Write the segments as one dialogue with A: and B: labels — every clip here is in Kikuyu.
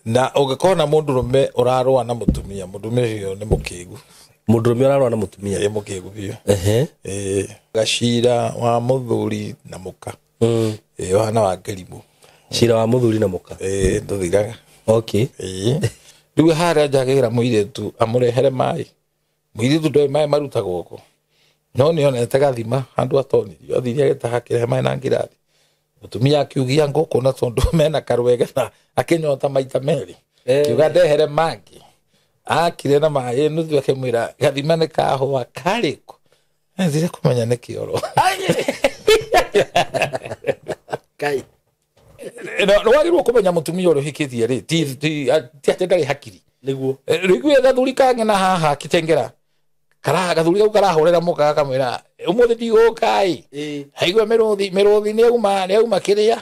A: Na ũngĩkona mũndũrũme ũrarũa na mũtumia, mũndũrũme ũcio nĩ mũkĩgu.
B: Mũndũrũme ũrarũa na mũtumia?
A: Ĩ, mũkĩgu biũ.
B: Ehe.
A: Ĩ, gacira wa mũthuri na mũka. Ĩ, ũhana wa kĩrimũ.
B: Cira wa mũthuri na mũka.
A: Ĩ, ndũthiraga.
B: Okay.
A: Ĩ. Rĩu harĩa njagĩra mũirĩtu amũrehere maĩ. Mũirĩtu ndoĩ maĩ marutagwo kũ. No nĩonete gathima handũ atonirio, athire agĩtaha akĩrehe maĩ na ngirathi. Mũtumia akiugia ngũkũ na tondũ mena karwege na akĩnyota maita merĩ. Kiuga ndehere mangĩ. Akire na maĩ nuthu akĩmwĩra gathima nĩ kahũa karĩkũ. Ethire kũmenya nĩ kĩoro.
B: Kai.
A: Nĩ wagĩrĩirwo kũmenya mũtumia ũrĩa ũhikĩtie rĩ, ti atĩ ndarĩ hakiri.
B: Nĩguo.
A: Rĩu gathuri kangĩ na haha Kitengela. Kara gathuri kau karahũrĩra mũka gakamwĩra ũmũthĩ ndigũka ĩ. Aigua mĩrũthi nĩ auma kĩrĩa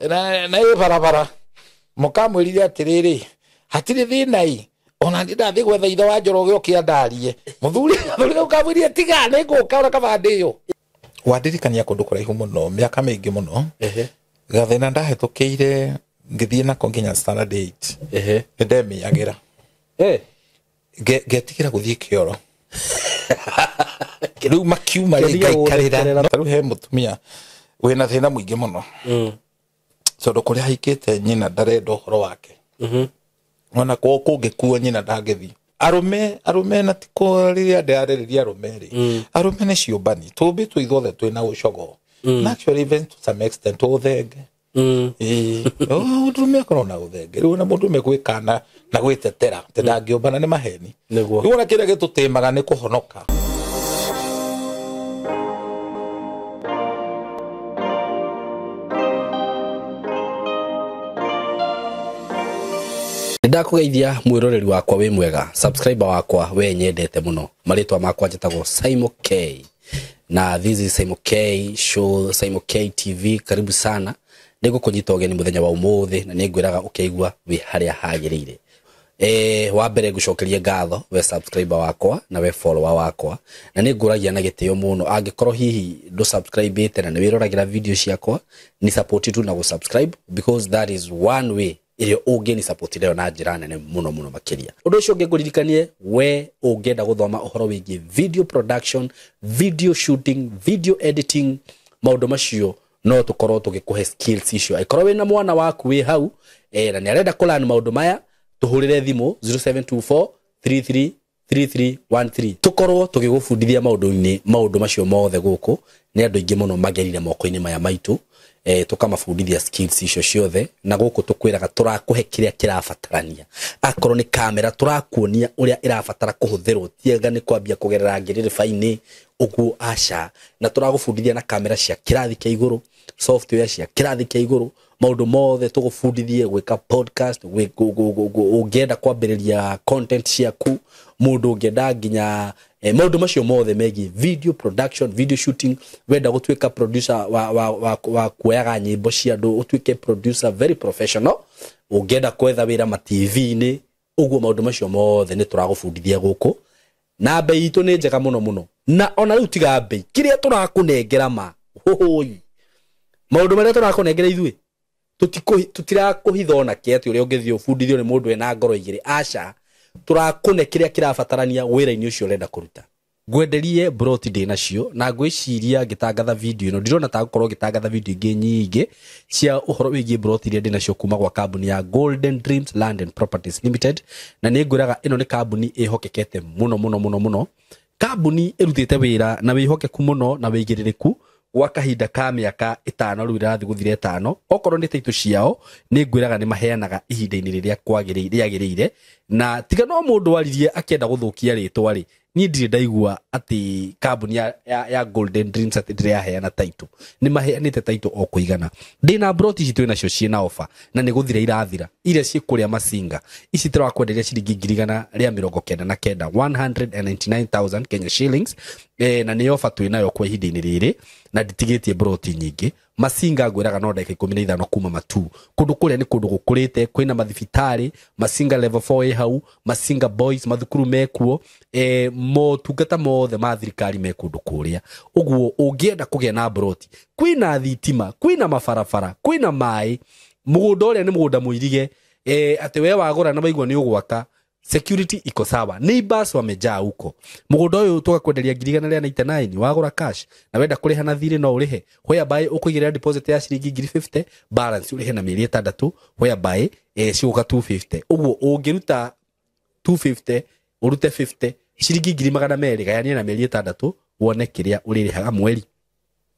A: na ĩ barabara. Mũkamwĩrire atĩrĩrĩ, hatirĩ thĩna ĩ, ona niĩ ndathiĩ gwetha ithe wa Njoroge oke andarie. Mũthuri gathuri kau kamwĩrire tiga nĩ ngũka ona kaba ndĩyo. Wandirikania kũndũ kũraihu mũno, mĩaka mĩingĩ mũno. Gathĩna ndahĩtũkĩire ngĩthiĩ nako nginya standard 8. Nĩ ndemĩagĩra. Ngetigĩra gũthiĩ kĩoro. Rĩu makiuma rĩ ngaikarĩra. Rĩu he mũtumia wĩna thĩna mũingĩ mũno. Tondũ kũrĩa ahikĩte nyina ndarenda ũhoro wake. Ona kũngĩkua nyina ndangĩthiĩ. Arũme na ti rĩrĩa ndĩrarĩrĩria arũme rĩ, arũme nĩ ciũmbani, tũmbĩtwo ithuothe twĩna ũcogoo. Na actually even to some extent ũthenge. Mũndũrũme akorwo na ũthenge. Rĩu ona mũndũrũme gwĩkana na gwĩtetera atĩ ndangĩũmbana nĩ maheni.
B: Nĩguo.
A: Rĩu ona kĩrĩa gĩtũtĩmaga nĩ kũhonoka.
B: Ndakũgeithia mwĩroreri wakwa wĩ mwega, subscriber wakwa we nyendete mũno. Marĩtwa makwa njĩtagwo Saimo K. Na this is Saimo K show, Saimo K TV. Karibu sana. Nĩngũkũnyita ũgeni mũthenya wa ũmũthĩ na nĩngwĩraga ũkĩigua wĩ harĩa hagĩrĩire. Wa mbere ngũcokerie ngatho we subscriber wakwa na we follower wakwa, na nĩngũragia na gĩtĩo mũno angĩkorwo hihi ndũ subscribe-ĩte na nĩwĩroragĩra video ciakwa, ni support tu na gũ subscribe because that is one way ĩrĩa ũngĩni support nayo na njĩra nene mũno mũno makĩria. Ũndũ ũcio ũngĩ ngũririkanie, we ũngĩenda gũthoma ũhoro wĩgiĩ video production, video shooting, video editing, maũndũ macio no tũkorwo tũgĩkũhe skills icio. Angĩkorwo wĩna mwana waku wĩ hau, na nĩarenda kũlearn maũndũ maya, tũhũrĩre thimũ 0724 33 3313. Tũkorwo tũgĩgũbundithia maũndũ macio mothe gũkũ. Nĩ andũ aingĩ mũno magerire moko-inĩ maya maitũ, tũkamabundithia skills icio ciothe, na gũkũ tũkwĩraga tũrakũhe kĩrĩa kĩrabatarania. Akorwo nĩ kamera tũrakuonia ũrĩa ĩrabatara kũhũthĩrwo, tiga nĩ kwambia kũgerera ngĩrĩrĩba-inĩ ũguo, aca. Na tũragũbundithia na kamera cia kĩrathi kĩa igũrũ, software cia kĩrathi kĩa igũrũ, maũndũ mothe tũgũbundithie gwĩka podcast, ũngĩenda kwambĩrĩria content ciaku, mũndũ ũngĩenda nginya maũndũ macio mothe megiĩ video production, video shooting, wenda gũtuĩka producer wa kuoyaga nyĩmbo cia andũ, ũtuĩke producer very professional, ũngĩenda kwetha wĩra ma TV-inĩ, ũguo maũndũ macio mothe nĩ tũragũbundithia gũkũ. Na bei itũ nĩ njega mũno mũno. Na ona rĩu tiga bei, kĩrĩa tũrakũnengera ma, hũhũi. Maũndũ marĩa tũrakũnengera ithuĩ, tũtirakũhitha ona kĩ atĩ ũrĩa ũngĩthiĩ ũbundithio nĩ mũndũ ena ngoro igĩrĩ, aca. Tũrakũne kĩrĩa kĩrabatarania wĩra-inĩ ũcio ũrenda kũruta. Ngwenderie broti ndĩ nacio, na ngwĩciria ngĩtangatha video ĩno, ndirona ta ngũkorwo ngĩtangatha video ingĩ nyingĩ cia ũhoro wĩgiĩ broti iria ndĩ nacio kuma gwa kambuni ya Golden Dreams Land and Properties Limited. Na nĩ ngwĩraga ĩno nĩ kambuni ĩhokekete mũno mũno mũno mũno, kambuni ĩrutĩte wĩra na wĩhokeku mũno na wĩigĩrĩrĩku gwa kahinda ka mĩaka 5 rĩu ĩrathiĩ gũthira 5. Okorwo nĩ taitũ ciao, nĩ ngwĩraga nĩ maheanaga ihinda-inĩ rĩrĩa rĩagĩrĩire. Na tiga no mũndũ waririe akĩenda gũthũkia rĩtwa rĩ, niĩ ndirĩ ndaigua atĩ kambuni ya Golden Dreams atĩ ndĩraheana taitũ. Nĩ maheanĩte taitũ o kũigana. Ndĩna broti ici twĩ nacio ciĩna offer, na nĩ gũthira irathira. Iria ciĩ kũrĩa Masinga, ici tũrakwenderia ciringi ngiri igana rĩa mĩrongo kenda na kenda, 199,000 Kenya shillings. Na nĩ offer twĩ nayo kwa ihinda-inĩ rĩrĩ, na nditigĩtie broti nyingĩ. Masinga ngwĩraga no ndagĩka 15 kuma Matuu. Kũndũ kũrĩa nĩ kũndũ gũkũrĩte, kwĩna mathibitarĩ, Masinga level 4 ĩ hau, Masinga boys, mathukuru mekuo, motungata mothe ma thirikari me kũndũ kũrĩa. Ũguo ũngĩenda kũgĩa na broti, kwĩna thitima, kwĩna mabarabara, kwĩna maĩ, mũgũnda ũrĩa nĩ mũgũnda mũirige, Atĩ we wagũra na waigua nĩ ũgwaka, security iko sawa, neighbors wamejaa huko. Mũgũnda ũyũ tũgakwenderia 199,000 wagũra cash, na wenda kũrĩha na thirĩ no ũrĩhe, whereby ũkũigĩrĩra deposit ya ciringi 50,000, balance ũrĩhe na mĩeri 6, whereby cigũka 250. Ũguo ũngĩruta 250 ũrute 50, ciringi 200,000, gayania na mĩeri 6 wone kĩrĩa ũrĩrĩhaga mweri.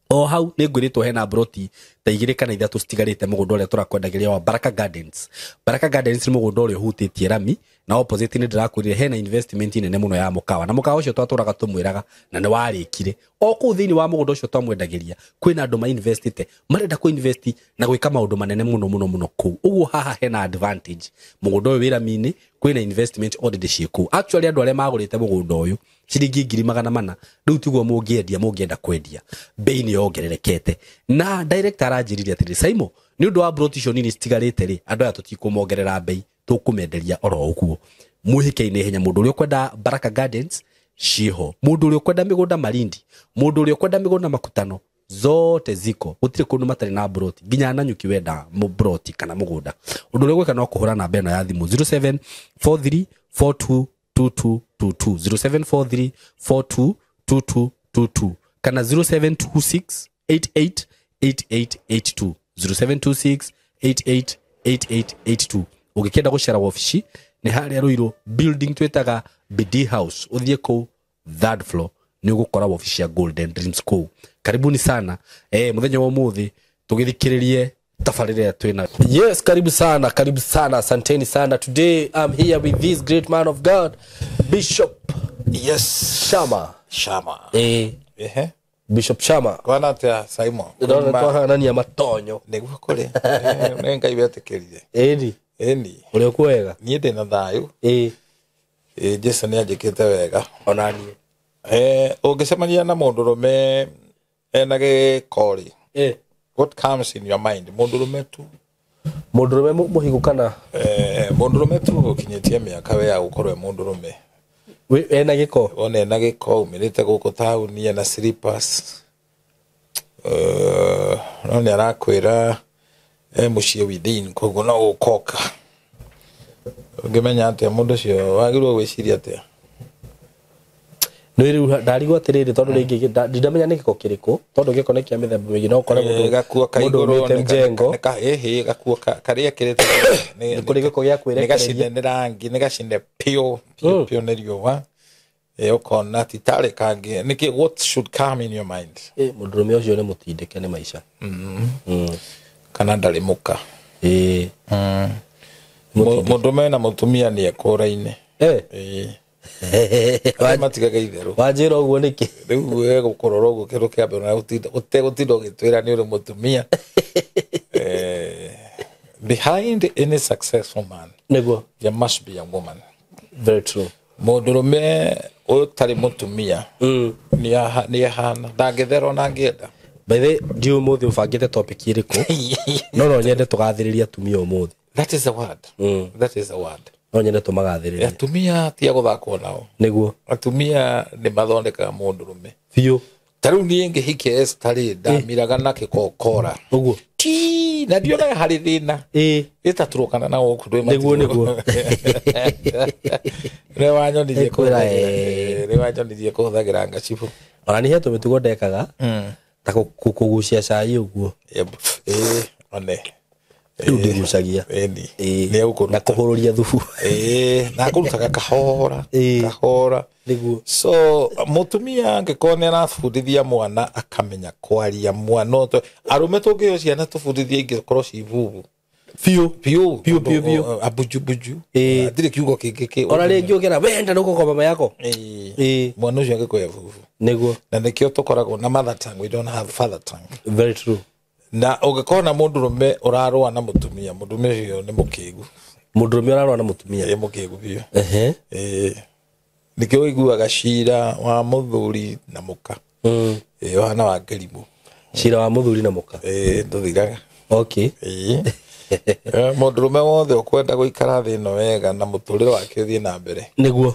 B: O hau nĩ ngwĩrĩtwo hena broti ta 2 kana 3 citigarĩte mũgũnda ũrĩa tũrakwendagĩria wa Baraka Gardens. Baraka Gardens nĩ mũgũnda ũrĩa ũhutĩtie rami, na opposite nĩ ndĩrakwĩrire hena investment nene mũno ya mũkawa, na mũkawa ũcio twatũraga tũmwĩraga na nĩ warĩkire. O kũu thĩinĩ wa mũgũnda ũcio twamwendagĩria kwĩna andũ ma investite, marenda kũ invest na gwĩka maũndũ manene mũno mũno mũno kũu. Ũguo haha hena advantage, mũgũnda ũyũ wĩ rami-inĩ, kwĩna investment already ciĩ kũu. Actually andũ arĩa magũrĩte mũgũnda ũyũ ciringi 400,000 rĩu tiguo mũngĩendia, mũngĩenda kwendia bei nĩ yongererekete. Na director aranjĩrire atĩrĩ, Saimo, nĩ ũndũ wa broti icio nini citigarĩte rĩ, andũ aya tũtikũmongerera bei, tũkũmenderia oro ũguo. Mwĩhĩke-inĩ ihenya, mũndũ ũrĩa ũkwenda Baraka Gardens ciĩho, mũndũ ũrĩa ũkwenda mĩgũnda Malindi, mũndũ ũrĩa ũkwenda mĩgũnda Makutano, zote ziko, gũtirĩ kũndũ matarĩ na broti, nginya Nanyuki wenda broti kana mũgũnda. Ũndũ ũrĩa ũgwĩka no kũhũra namba ĩno ya thimũ 0743422222, 0743422222 kana 0726888882, 0726888882. Ũngĩkĩenda gũcera wabici nĩ harĩa Ruiru building twĩtaga BD House, ũthiĩ kũu third floor nĩ ũgũkora wabici ya Golden Dreams kũu. Karibuni sana mũthenya wa ũmũthĩ tũgĩthikĩrĩrie tabarĩra twĩna. Yes, karibu sana, karibu sana, asanteni sana. Today I'm here with this great man of God, Bishop
A: Yes.
B: Shama.
A: Shama.
B: Bishop Shama.
A: Kwana atia Simon.
B: Ndona twahanania matonyo.
A: Nĩguo kũrĩ. Nĩ Ngai wetĩkĩrire.
B: Ĩni.
A: Ĩni.
B: Ũrĩa kwega.
A: Niĩ ndĩ na thayũ. Jesu nĩ anjĩkĩte wega.
B: Ona niĩ.
A: Ũngĩcemania na mũndũrũme ena gĩko rĩ, what comes in your mind? Mũndũrũme tu.
B: Mũndũrũme mũhigu kana?
A: Mũndũrũme tu ũkinyĩtie mĩaka we ya gũkorwo e mũndũrũme.
B: Ena gĩko?
A: One ena gĩko, umĩrĩte gũkũ taũni, ena slippers. No nĩ arakwĩra mũciĩ within, koguo no gũkoka. Ũngĩmenya atĩa mũndũ ũcio wagĩrĩirwo gwĩciria atĩa?
B: Nĩ rĩu ndarigwo atĩrĩrĩ, tondũ rĩngĩ ndinamenya nĩ gĩko kĩrĩkũ, tondũ gĩko nĩ kĩa mĩthemba mĩingĩ, no ũkore mũndũ
A: Gakuo ka
B: mũndũ
A: igũrũ,
B: umĩte mjengo.
A: Gakuo karĩa kĩrĩte
B: Nĩ kũrĩ gĩko gĩa kwĩrekereria.
A: Nĩ gacine nĩ rangi, nĩ gacine piũ, piũ, piũ nĩ riũa. Ũkona ti tarĩ kangĩ. Nĩkĩ, what should come in your mind?
B: Mũndũrũme ũcio nĩ mũtindĩke nĩ maica.
A: Kana ndarĩ mũka. Mũndũrũme na mũtumia nĩ ekũraine. Matigaga itherũ.
B: Wanjĩra ũguo nĩkĩ?
A: Rĩu we gũkũrora ũguo kĩndũ kĩa mbere na ũtegũtinda ũgĩtwĩra nĩ ũrĩ mũtumia. Behind any successful man,
B: Nĩguo.
A: there must be a woman.
B: Very true.
A: Mũndũrũme ũtarĩ mũtumia nĩ ahana ndangĩtherwo na angĩenda.
B: By the way, ndiũĩ ũmũthĩ ũbangĩte topic ĩrĩkũ? No nyende tũgathĩrĩrie atumia ũmũthĩ.
A: That is a word. That is a word.
B: No nyende tũmagathĩrĩrie.
A: Atumia ti a gũthakwo nao.
B: Nĩguo.
A: Atumia nĩ mathondekaga mũndũrũme.
B: Biũ.
A: Ta rĩu niĩ ngĩhikia Esther rĩ, ndamiraga na kĩkokora.
B: Ũguo.
A: Ti, na ndionaga harĩ thĩna. Ĩtatũrũkana na gũkũ ndwĩ
B: Nĩguo,
A: matirũ.
B: nĩguo.
A: Rĩu wanyonirie
B: Ĩkwĩra,
A: kũhũthagĩra, rĩu wanyonirie kũhũthagĩra ngacibũ.
B: Ona nĩ he tũmĩtugo ndekaga, ta kũgucia cai ũguo.
A: Yep. One.
B: Rĩu ndigucagia.
A: Ĩni. Nĩ egũkũruta.
B: Na kũhũrũria thubu.
A: Na akũrutaga kahora, kahora.
B: Nĩguo.
A: So, mũtumia angĩkorwo nĩ arabundithia mwana akamenya kwaria mwana ũcio. Arũme tũngĩheo ciana tũbundithie ingĩkorwo ci bubu.
B: Biũ.
A: Biũ.
B: Biũ, biũ, biũ.
A: Abujubiju. Hatirĩ kiugo kĩngĩ kĩ-
B: Ona rĩngĩ ũkĩra, wenda nĩ ũgũkoma mama yako.
A: Mwana ũcio angĩkorwo e bubu.
B: Nĩguo.
A: Na nĩkĩo tũkoragwo na mother tongue, we don't have father tongue.
B: Very true.
A: Na ũngĩkorwo na mũndũrũme ũrarũa na mũtumia, mũndũrũme ũcio nĩ mũkĩgu.
B: Mũndũrũme ũrarũa na mũtumia.
A: Ĩ, mũkĩgu biũ. Nĩkĩo ũiguaga cira wa mũthuri na mũka. Ũhana wa kĩrimũ.
B: Cira wa mũthuri na mũka.
A: Ndũthiraga. Mũndũrũme wothe ũkwenda gũikara thĩ ĩno wega na mũtũrĩre wake ũthiĩ na mbere.
B: Nĩguo.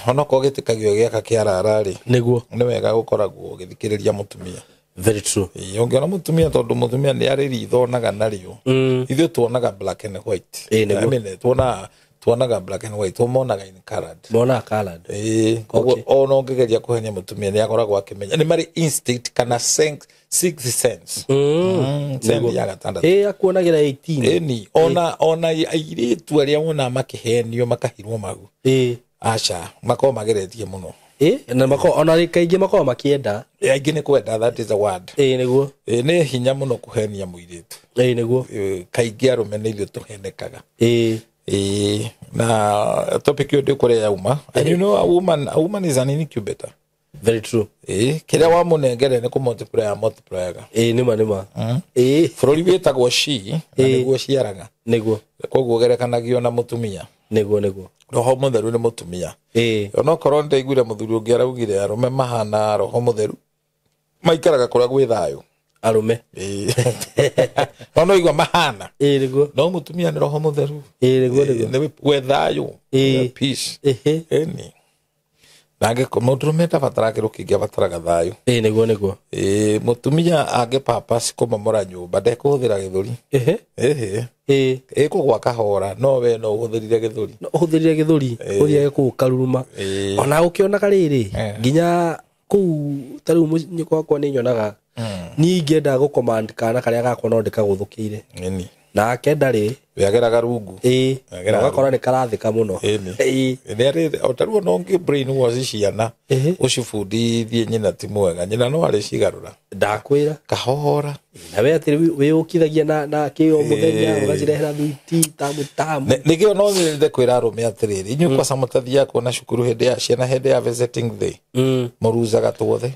A: Onokorwo gĩtĩkagio gĩaka kĩarara rĩ.
B: Nĩguo.
A: Nĩ wega gũkoragwo ũgĩthikĩrĩria mũtumia.
B: Very true.
A: Ũngĩona mũtumia tondũ mũtumia nĩ arĩ ritho onaga narĩo. Ithuĩ tuonaga black and white. I mean, tuonaga black and white, tuonaga in colored.
B: Monaga colored.
A: Koguo ona ũngĩgeria kũhenia mũtumia nĩ akoragwo akĩmenya. Nĩ marĩ instinct kana sixth sense. Sense ya gatandatũ.
B: Akuonagĩra 18.
A: Ĩni, ona airĩtu arĩa wonaga makĩhenio makahirwo mahu. Aca, makoragwo mageretie mũno.
B: Na makoragwo ona kaingĩ makoragwo makĩenda.
A: Aingĩ nĩ kwenda, that is a word.
B: Nĩguo.
A: Nĩ hinya mũno kũhenia mũirĩtu.
B: Nĩguo.
A: Kaingĩ arũme nĩ ithuĩ tũhenekaga. Na topic ĩyo ndĩkũrĩa yauma. And you know, a woman is an incubator.
B: Very true.
A: Kĩrĩa wamũnengere nĩ kũmultiply multiplyaga.
B: Nĩma.
A: Bũrũri wĩtagwo she, na nĩguo ciaraga.
B: Nĩguo.
A: Koguo gerekanagio na mũtumia.
B: Nĩguo.
A: Roho mũtheru nĩ mũtumia. Onokorwo nĩndaiguire mũthuri ũngĩ araugire arũme mahana roho mũtheru maikaraga kũrĩa gwĩ thayũ.
B: Arũme.
A: No igua mahana.
B: Nĩguo.
A: No mũtumia nĩ roho mũtheru.
B: Nĩguo.
A: Nĩ gwĩ thayũ. Peace. Ĩni. Nangĩ mũndũrũme ndabataraga kĩndũ kĩngĩ, abataraga thayũ.
B: Nĩguo.
A: Mũtumia angĩpapa kũmomora nyũmba ndekũhũthĩra gĩthũri. Ĩkũgwa kahora, no we no ũhũthĩrire gĩthũri.
B: No ũhũthĩrire gĩthũri, ũthiage kũu karuruma. Ona ũkĩonaga rĩrĩ, nginya kũu ta rĩu mũciĩ gwakwa nĩ nyonaga niĩ ingĩenda gũcommand kana karĩa gakwa no ndĩkagũthũkĩire. Nake ndarĩ.
A: Wĩageraga rungu.
B: Ũgakora nĩ karathĩka mũno.
A: Nĩ o ta rĩu ona ũngĩ brain wash ciana ũcibundithie nyina ti mwega, nyina no arĩcigarũra.
B: Ndakwĩra.
A: Kahora.
B: Na we atĩ wĩũkithagia na kĩo mũthenya ũgacirehera thwiti tamu tamu.
A: Nĩkĩo no nyende kwĩra arũme atĩrĩrĩ, inyuĩ kwaca mũtathiaga kuona cukuru hĩndĩ ya ciana hĩndĩ ya visiting day. Mũruzaga tuothe.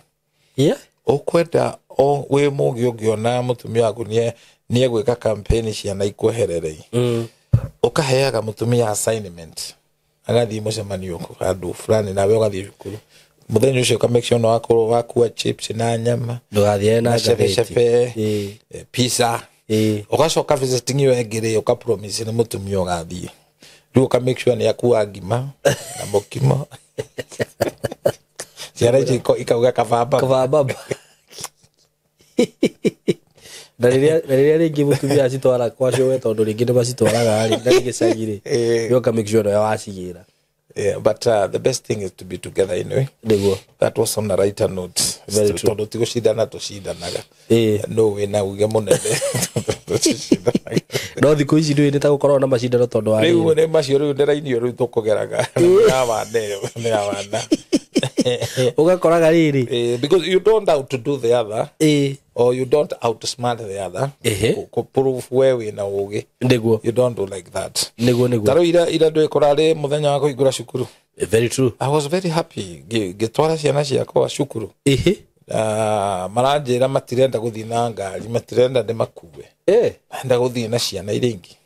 A: Ũkwenda wĩ mũgĩ ũngĩona mũtumia waku nĩ egwĩka campaign ciana ikweherere. Ũkaheaga mũtumia assignment. Agathiĩ mũcemanio handũ fulani nawe ũgathiĩ cukuru. Mũthenya ũcio ũka make sure no wakorwo wakua chips na nyama.
B: Ndũgathiĩ na
A: chebe, pizza. Ũgacoka visiting ĩyo ĩngĩ rĩ, ũka promise nĩ mũtumia ũgathiĩ. Rĩu ũka make sure nĩ akua ngima na mũkimo. Ciana icio ikauga kababa.
B: Kababa. Na rĩrĩa rĩngĩ mũtumia acitwara kwa cũwe tondũ rĩngĩ nĩ macitwaraga rĩ, na gĩcagi rĩ, ũka make sure nĩwe wacigĩra.
A: Yeah, but the best thing is to be together anyway.
B: Nĩguo.
A: That was on a writer note.
B: Very true.
A: Tondũ ti gũcindana tũcindanaga. No wĩna uge mũnene.
B: No thikũ ici ndũĩ nĩ ta gũkorwo na macindano tondũ wa
A: rĩu nĩ macio rĩu ndĩrainio rĩu tũkũgeraga. Nĩ ya wana.
B: Ũgakoraga rĩrĩ.
A: Because you don't outdo the other. Or you don't outsmart the other. Prove where we na ũgĩ.
B: Nĩguo.
A: You don't do like that.
B: Nĩguo.
A: Tarĩu ira ndwĩkora rĩ mũthenya wa kũhingũra cukuru.
B: Very true.
A: I was very happy ngĩtwara ciana ciakwa cukuru. Maranjĩra matirenda gũthiĩ na ngari, matirenda ndĩmakue. Marenda gũthiĩ na ciana iria ingĩ.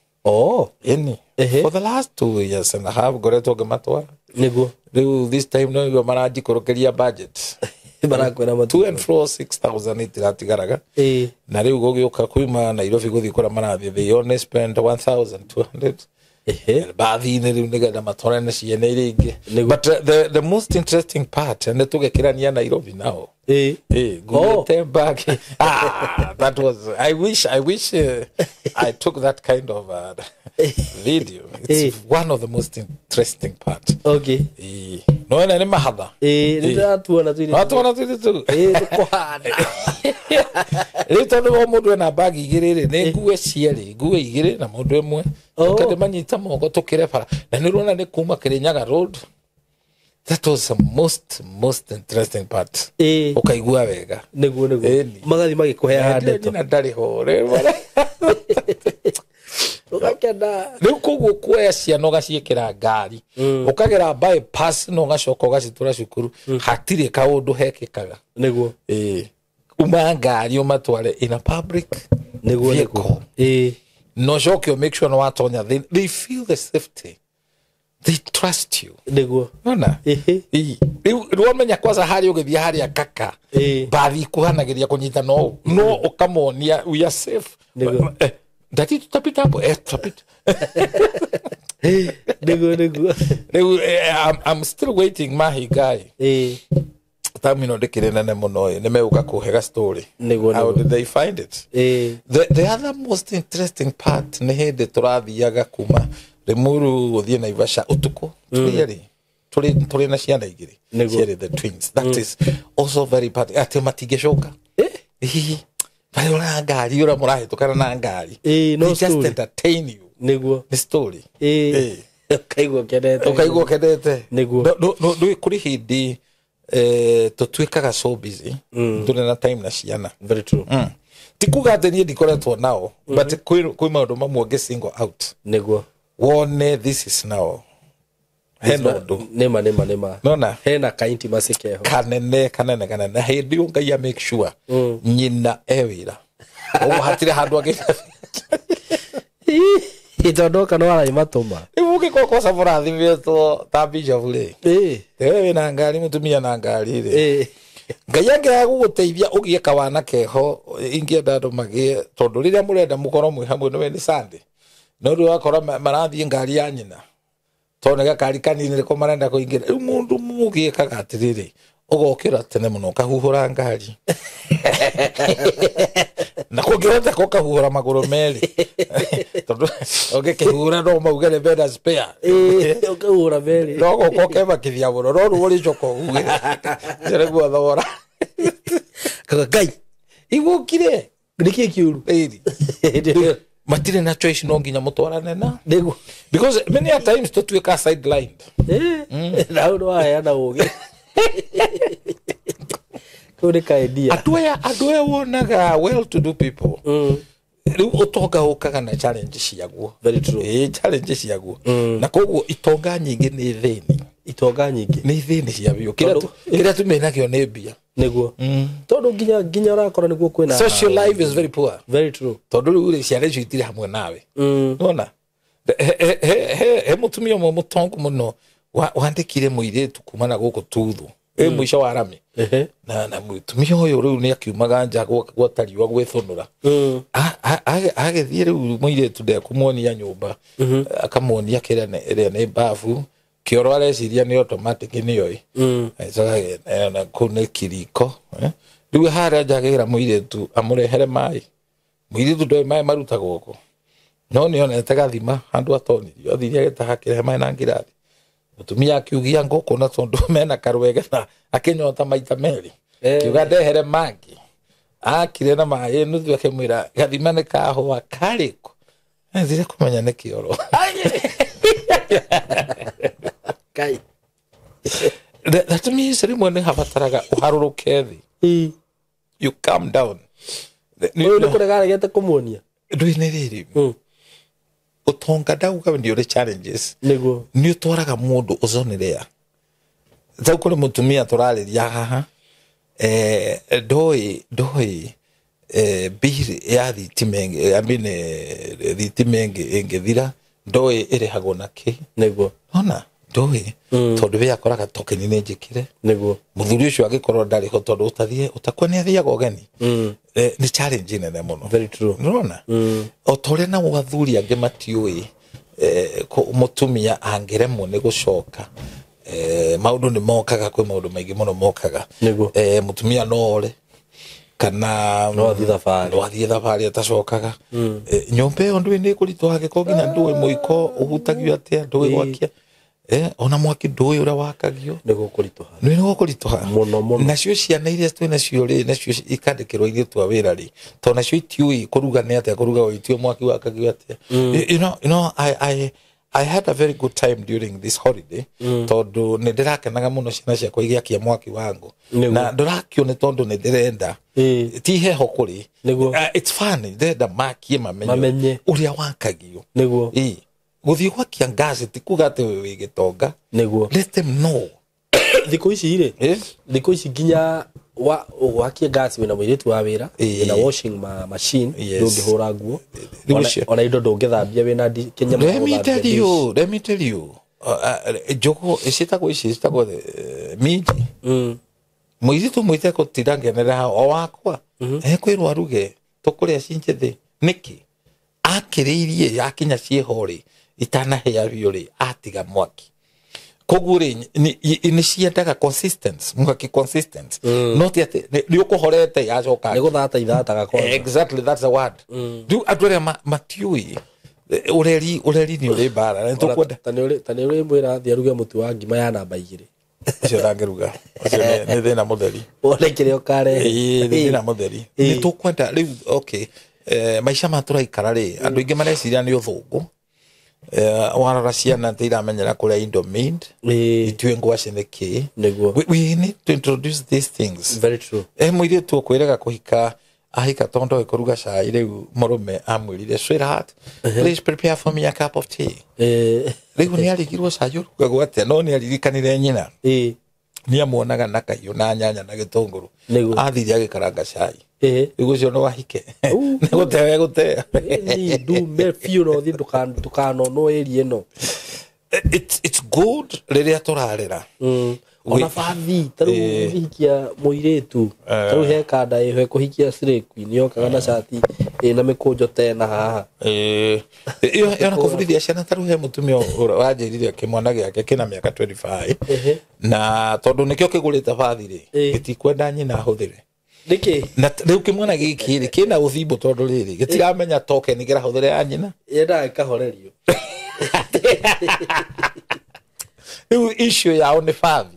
A: Ĩni. For the last 2 years and a half ngoretwo ngĩmatwara.
B: Nĩguo.
A: Rĩu this time no igua maranjikũrũkĩria budget.
B: Marakwĩra matu
A: 2 and 4 6,000 itiratigaraga. Na rĩu gũgĩũka kuma Nairobi gũthiĩ kũrĩa marathiĩ, they only spend 1,200. Bathi-inĩ rĩu nĩgetha matwarane ciana iria ingĩ. But the most interesting part nĩ tũgĩkĩrania Nairobi nao. Nguĩte bag. That was, I wish I took that kind of video. It's one of the most interesting part.
B: Okay.
A: No ena nĩ mahatha.
B: Nĩndĩratuona tũirĩtu.
A: Watuona tũirĩtu?
B: Tũkũhana.
A: Rĩu tondũ o mũndũ ena bagi igĩrĩ rĩ, nĩ ngue cierĩ, ngue igĩrĩ na mũndũ ĩmwe. Ũkandĩmanyita moko tũkĩre bara. Na nĩ ũrona nĩ kuma Kirinyaga Road. That was the most interesting part. Ũkaigua wega.
B: Nĩguo. Magathiĩ magĩkũheaga ndeto.
A: Nyina ndarĩ ho.
B: Ũgakena.
A: Rĩu koguo kuoya ciana ũgaciĩkĩra ngari, ũkagera bypass na ũgacoka ũgacitwara cukuru, hatirĩ kaũndũ hekĩkaga.
B: Nĩguo.
A: Uma ngari ũmatware in a public vehicle. No ũcoke make sure nĩ watonya. They feel the safety. They trust you.
B: Nĩguo.
A: Nona? Rĩu wamenya kwanza harĩa ũgĩthiĩ harĩa kaka. Bathi ikuhanagĩria kũnyita no ũkamonia we are safe.
B: Nĩguo.
A: Dati tutapita hapo. Tutapita.
B: Nĩguo.
A: Rĩu I'm still waiting mahi guy. Tamu ĩno ndĩkĩrĩ nene mũno ĩ, nĩ megũka kũhe story.
B: Nĩguo,
A: How
B: nĩguo.
A: did they find it?
B: Ĩĩ.
A: The other most interesting part nĩ hĩndĩ tũrathiaga kuma Limuru gũthiĩ Naivasha ũtukũ tũrĩ erĩ, tũrĩ na ciana igĩrĩ,
B: Nĩguo.
A: cierĩ the twins. That is also very part atĩ matingĩcoka. Hihi marĩ ũra ngari ũrĩa mũrahĩtũkana na ngari.
B: Ĩĩ, no
A: They just
B: story.
A: entertain you.
B: Nĩguo.
A: Nĩ story.
B: Ĩĩ.
A: Ĩĩ.
B: Ũkaigua ũkenete.
A: Ũkaigua ũkenete.
B: Nĩguo.
A: Ndũĩ kũrĩ hĩndĩ tũtuĩkaga so busy, ndũrĩ na time na ciana.
B: Very true.
A: Ti kuga atĩ niĩ ndikoretwo nao, but kwĩ maũndũ mamwe ũngĩ single out
B: Nĩguo.
A: wone this is now hena ũndũ.
B: Nĩma, nĩma, nĩma.
A: Nona?
B: Hena ka intimacy keho.
A: Kanene, kanene, kanene. Hĩndĩ ĩyo Ngai a make sure nyina e wĩra, ũguo hatirĩ handũ angĩ.
B: Tondũ oka no araimatũma.
A: Rĩu ũngĩkorwo kwaca mũrathimĩtwo ta bishop rĩ,
B: Ĩĩ.
A: we wĩna ngari, mũtumia na ngari rĩ,
B: Ĩĩ.
A: Ngai angĩaga gũgũteithia ũgĩe kawana keho, ingĩenda andũ magĩe, tondũ rĩrĩa mũrenda mũkorwo mwĩ hamwe nĩwe nĩ Sunday, no rĩu wakora marathiĩ ngari ya nyina tondũ nĩ gakari kanini nĩko marenda kũingĩra. Rĩu mũndũ mũgĩkaga atĩrĩrĩ, ũgokĩra tene mũno ũkahuhũra ngari, na kũngĩhoteka ũkahuhũra magũrũ merĩ, tondũ ũngĩkĩhuhũra no mauge nĩ mena spare.
B: Ĩĩ, ũkahũra merĩ.
A: No gũka ũkemakithia mũno, no rĩu ũrĩcoka ũhuhĩre ũcio nĩguo thogora.
B: Kauga, Ngai
A: igũkire.
B: Nĩkĩ kĩũru?
A: Ĩri matirĩ na choice, no nginya mũtwarane na
B: Nĩguo.
A: because many a times tũtuĩka sidelined.
B: Ĩĩ. Na hau nĩwaheana ũgĩ. Kau nĩ ka idea.
A: Andũ aya wonaga well to do people, rĩu ũtonga ũkaga na challenge ciaguo.
B: Very true.
A: Ĩĩ, challenge ciaguo, na koguo itonga nyingĩ nĩ thĩni.
B: Itonga nyingĩ.
A: Nĩ thĩni cia biũ. Kĩrĩa tu menakĩo nĩ mbia.
B: Nĩguo. Tondũ nginya ũrakora nĩguo kwĩna
A: Social life is very poor.
B: Very true.
A: Tondũ rĩu rĩ, ciana icio itirĩ hamwe nawe. Nona he mũtumia ũmwe mũtongu mũno wandĩkire mũirĩtu kuma na gũkũ tuthu ĩ mũico wa rami.
B: Ehe.
A: Na mũtumia ũyũ rĩu nĩ akiumaga nja gwata riũa gwĩthũnũra. Agĩthiĩ rĩu mũirĩtu ndekũmuonia nyũmba, akamuonia kĩrĩa ĩrĩa nĩ bafu, kĩoro areciria nĩ automatic nĩyo ĩ. Agĩcoka kũu nĩ kiriko, eh. Rĩu harĩa nja agĩra mũirĩtu amũrehere maĩ, mũirĩtu ndoĩ maĩ marutagwo kũ, no nĩonete gathima handũ atonirio, athire agĩtaha akĩrehe maĩ na ngirathi. Mũtumia akiugia ngũkũ, na tondũ mena karwege na akĩnyota maita merĩ, kiuga ndehere mangĩ, akire na maĩ nuthu, akĩmwĩra gathima nĩ kahũa karĩkũ, ethire kũmenya nĩ kĩoro.
B: Ngai.
A: That means rĩmwe nĩ habataraga ũharũrũke thĩ.
B: Ĩĩ.
A: You calm down.
B: Ũyũ nĩ kũrega aregete kũmuonia.
A: Ndũĩ-nĩ rĩrĩ, ũtonga ndauga nĩ ũrĩ challenges.
B: Nĩguo.
A: Nĩ ũtwaraga mũndũ ũconerea tau kũrĩ mũtumia tũrarĩria haha, ndoĩ bill ya thitima I mean, thitima ĩngĩthira, ndoĩ ĩrĩhagwo na kĩ.
B: Nĩguo.
A: Ona ndoĩ, tondũ we akoraga tokeni nĩ njĩkĩre.
B: Nĩguo.
A: Mũthuri ũcio angĩkorwo ndarĩ ho, tondũ ũtathiĩ ũtakwa nĩ athiaga ũgeni. Nĩ challenge nene mũno.
B: Very true.
A: Nĩũrona o ta ũrĩa nao athuri angĩ matiũĩ, mũtumia angĩremwo nĩ gũcoka, maũndũ nĩ mokaga, kwĩ maũndũ maingĩ mũno mokaga.
B: Nĩguo.
A: Mũtumia no ore kana
B: No athiĩ thabarĩ.
A: No athiĩ thabarĩ atacokaga. Nyũmba ĩyo ndũĩ nĩ ĩkũritũha, angĩkorwo nginya ndũĩ mũiko ũhutagio atĩa, ndũĩ gwakia, ona mwaki ndũĩ ũrĩa wakagio.
B: Nĩguo kũritũha.
A: Nĩ gũkũritũha.
B: Mũno, mũno.
A: Nacio ciana iria twĩ nacio rĩ, nacio ikandĩkĩrwo airĩtu a wĩra rĩ, tondũ nacio itiũĩ kũruga nĩ atĩa, kũruga itiũĩ mwaki wakagio atĩa. You know, I had a very good time during this holiday, tondũ nĩ ndĩrakenaga mũno ciana ciakwa igĩakia mwaki wangu.
B: Nĩguo.
A: Na ndũrakio nĩ tondũ nĩ ndĩrenda ti heho kũrĩ.
B: Nĩguo.
A: It's fun, ndĩrenda makie mamenye
B: Mamenye.
A: ũrĩa wakagio.
B: Nĩguo.
A: Ĩĩ. Gũthiĩ gwakia ngaci ti kuga atĩ wĩ gĩtonga.
B: Nĩguo.
A: Let them know.
B: Thikũ ici rĩ, thikũ ici nginya wakie gas wĩna mũirĩtu wa wĩra, wĩna washing machine, ndũngĩhũra nguo.
A: Rĩu ũcio.
B: Ona indo ndũngĩthambia wĩna kĩnyamũ
A: Let me
B: gũthambia
A: tell
B: dish.
A: you, let me tell you. Njũgũ ciĩtagwo ici ciĩtagwo minji. Mũirĩtu mwĩte gũtinda ngenera hau o wakwa ekwĩrwo aruge tũkũrĩa ci njĩthĩ nĩkĩ akĩrĩirie yakinya ciĩho rĩ, itanahĩa biũ rĩ, atiga mwaki. Koguo rĩ, nĩ ciendaga consistency, mwaki consistent, not atĩ nĩ ũkũhorete yacoka.
B: Nĩ gũthata ithataga kwanza.
A: Exactly, that's the word. Rĩu andũ arĩa matiũĩ ũreri nĩ ũrĩ mbara, nĩ tũkwenda.
B: Ta nĩ ũrĩ mwĩra athiĩ aruge mũtu wa ngima ya namba 2.
A: Ũcio ndangĩruga, ũcio nĩ thĩna mũtheri.
B: Wone kĩrĩa ũkarehe.
A: Ĩĩ, nĩ thĩna mũtheri. Nĩ tũkwenda rĩu, okay, maica ma tũraikara rĩ, andũ aingĩ mareciria nĩ ũthũngũ. Warora ciana nĩ iramenyera kũrĩa Indomie, ituĩ ngwacĩ nĩ kĩ. We need to introduce these things.
B: Very true.
A: Mũirĩtu ũkwĩrega kũhika, ahika tondũ oĩ kũruga cai, rĩu mũrũme amwĩrire, "Sweetheart, please prepare for me a cup of tea." Rĩu nĩ arigirwo cai ũrugagwo atĩa, no nĩ aririkanire nyina. Nĩ amuonaga na kahiũ na nyanya na gĩtũngũrũ. Athire agĩkaranga cai. Rĩu ũcio no ahike. Nĩ gũteo egũteo.
B: Ndume biũ na ũthiĩ ndũkanonwo area ĩno.
A: It's good rĩrĩa tũrarera.
B: Ona bathi, ta rĩu ũngĩhikia mũirĩtu, ta rĩu he kanda ĩho ĩkũhikia slay queen, yokaga na cati ĩna mĩkũnjo tena haha.
A: Ĩyo na kũbundithia ciana, ta rĩu he mũtumia wanjĩrire kĩmwana gĩake kĩna mĩaka 25, na tondũ nĩkĩo kĩgũrĩte bathi rĩ, gĩtikwenda nyina ahũthĩre.
B: Nĩkĩ?
A: Na rĩu kĩmwana gĩkĩ rĩ, kĩna ũthimbo tondũ rĩrĩ, gĩtiramenya token kĩrahũthĩra ya nyina.
B: Yendaga ĩkahorerio.
A: Rĩu issue yao nĩ bathi.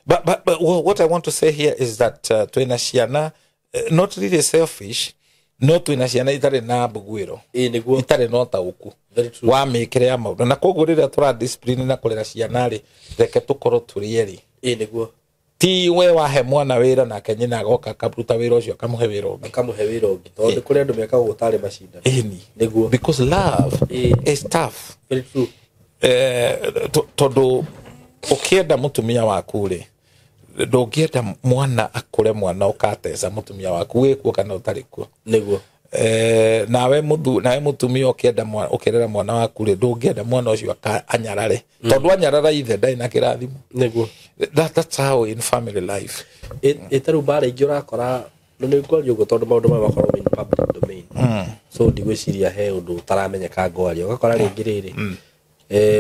A: But what I want to say here is that twĩna ciana, not really selfish, no twĩna ciana itarĩ na mbuguĩro, itarĩ na ũtaũku wa mĩkĩre ya maũndũ, na koguo rĩrĩa tũra discipline na kũrera ciana rĩ, reke tũkorwo tũrĩ erĩ.
B: Nĩguo.
A: Ti we wahe mwana wĩra nake nyina agoka akaruta wĩra ũcio akamũhe wĩra ũngĩ.
B: Akamũhe wĩra ũngĩ, tondũ nĩ kũrĩ andũ mekaga ũguo tarĩ macindano. Nĩguo.
A: Because love is tough.
B: Very true.
A: Tondũ ũkĩenda mũtumia waku rĩ, ndũngĩenda mwana akũre mwana ũkateca mũtumia waku wĩkuo kana ũtarĩ kuo.
B: Nĩguo.
A: Nawe mũtumia ũkĩenda ũkĩrera mwana waku rĩ, ndũngĩenda mwana ũcio anyarare. Tondũ anyarara ithe ndarĩ na kĩrathimo.
B: Nĩguo.
A: That's how in family life.
B: Ĩtarĩ mbara ingĩ ũrakora, na nĩ ngwaria ũguo tondũ maũndũ maya makoragwo in public domain. So ndigwĩciria he ũndũ ũtaramenyeka ngwaria. Ũgakora rĩngĩ rĩrĩ,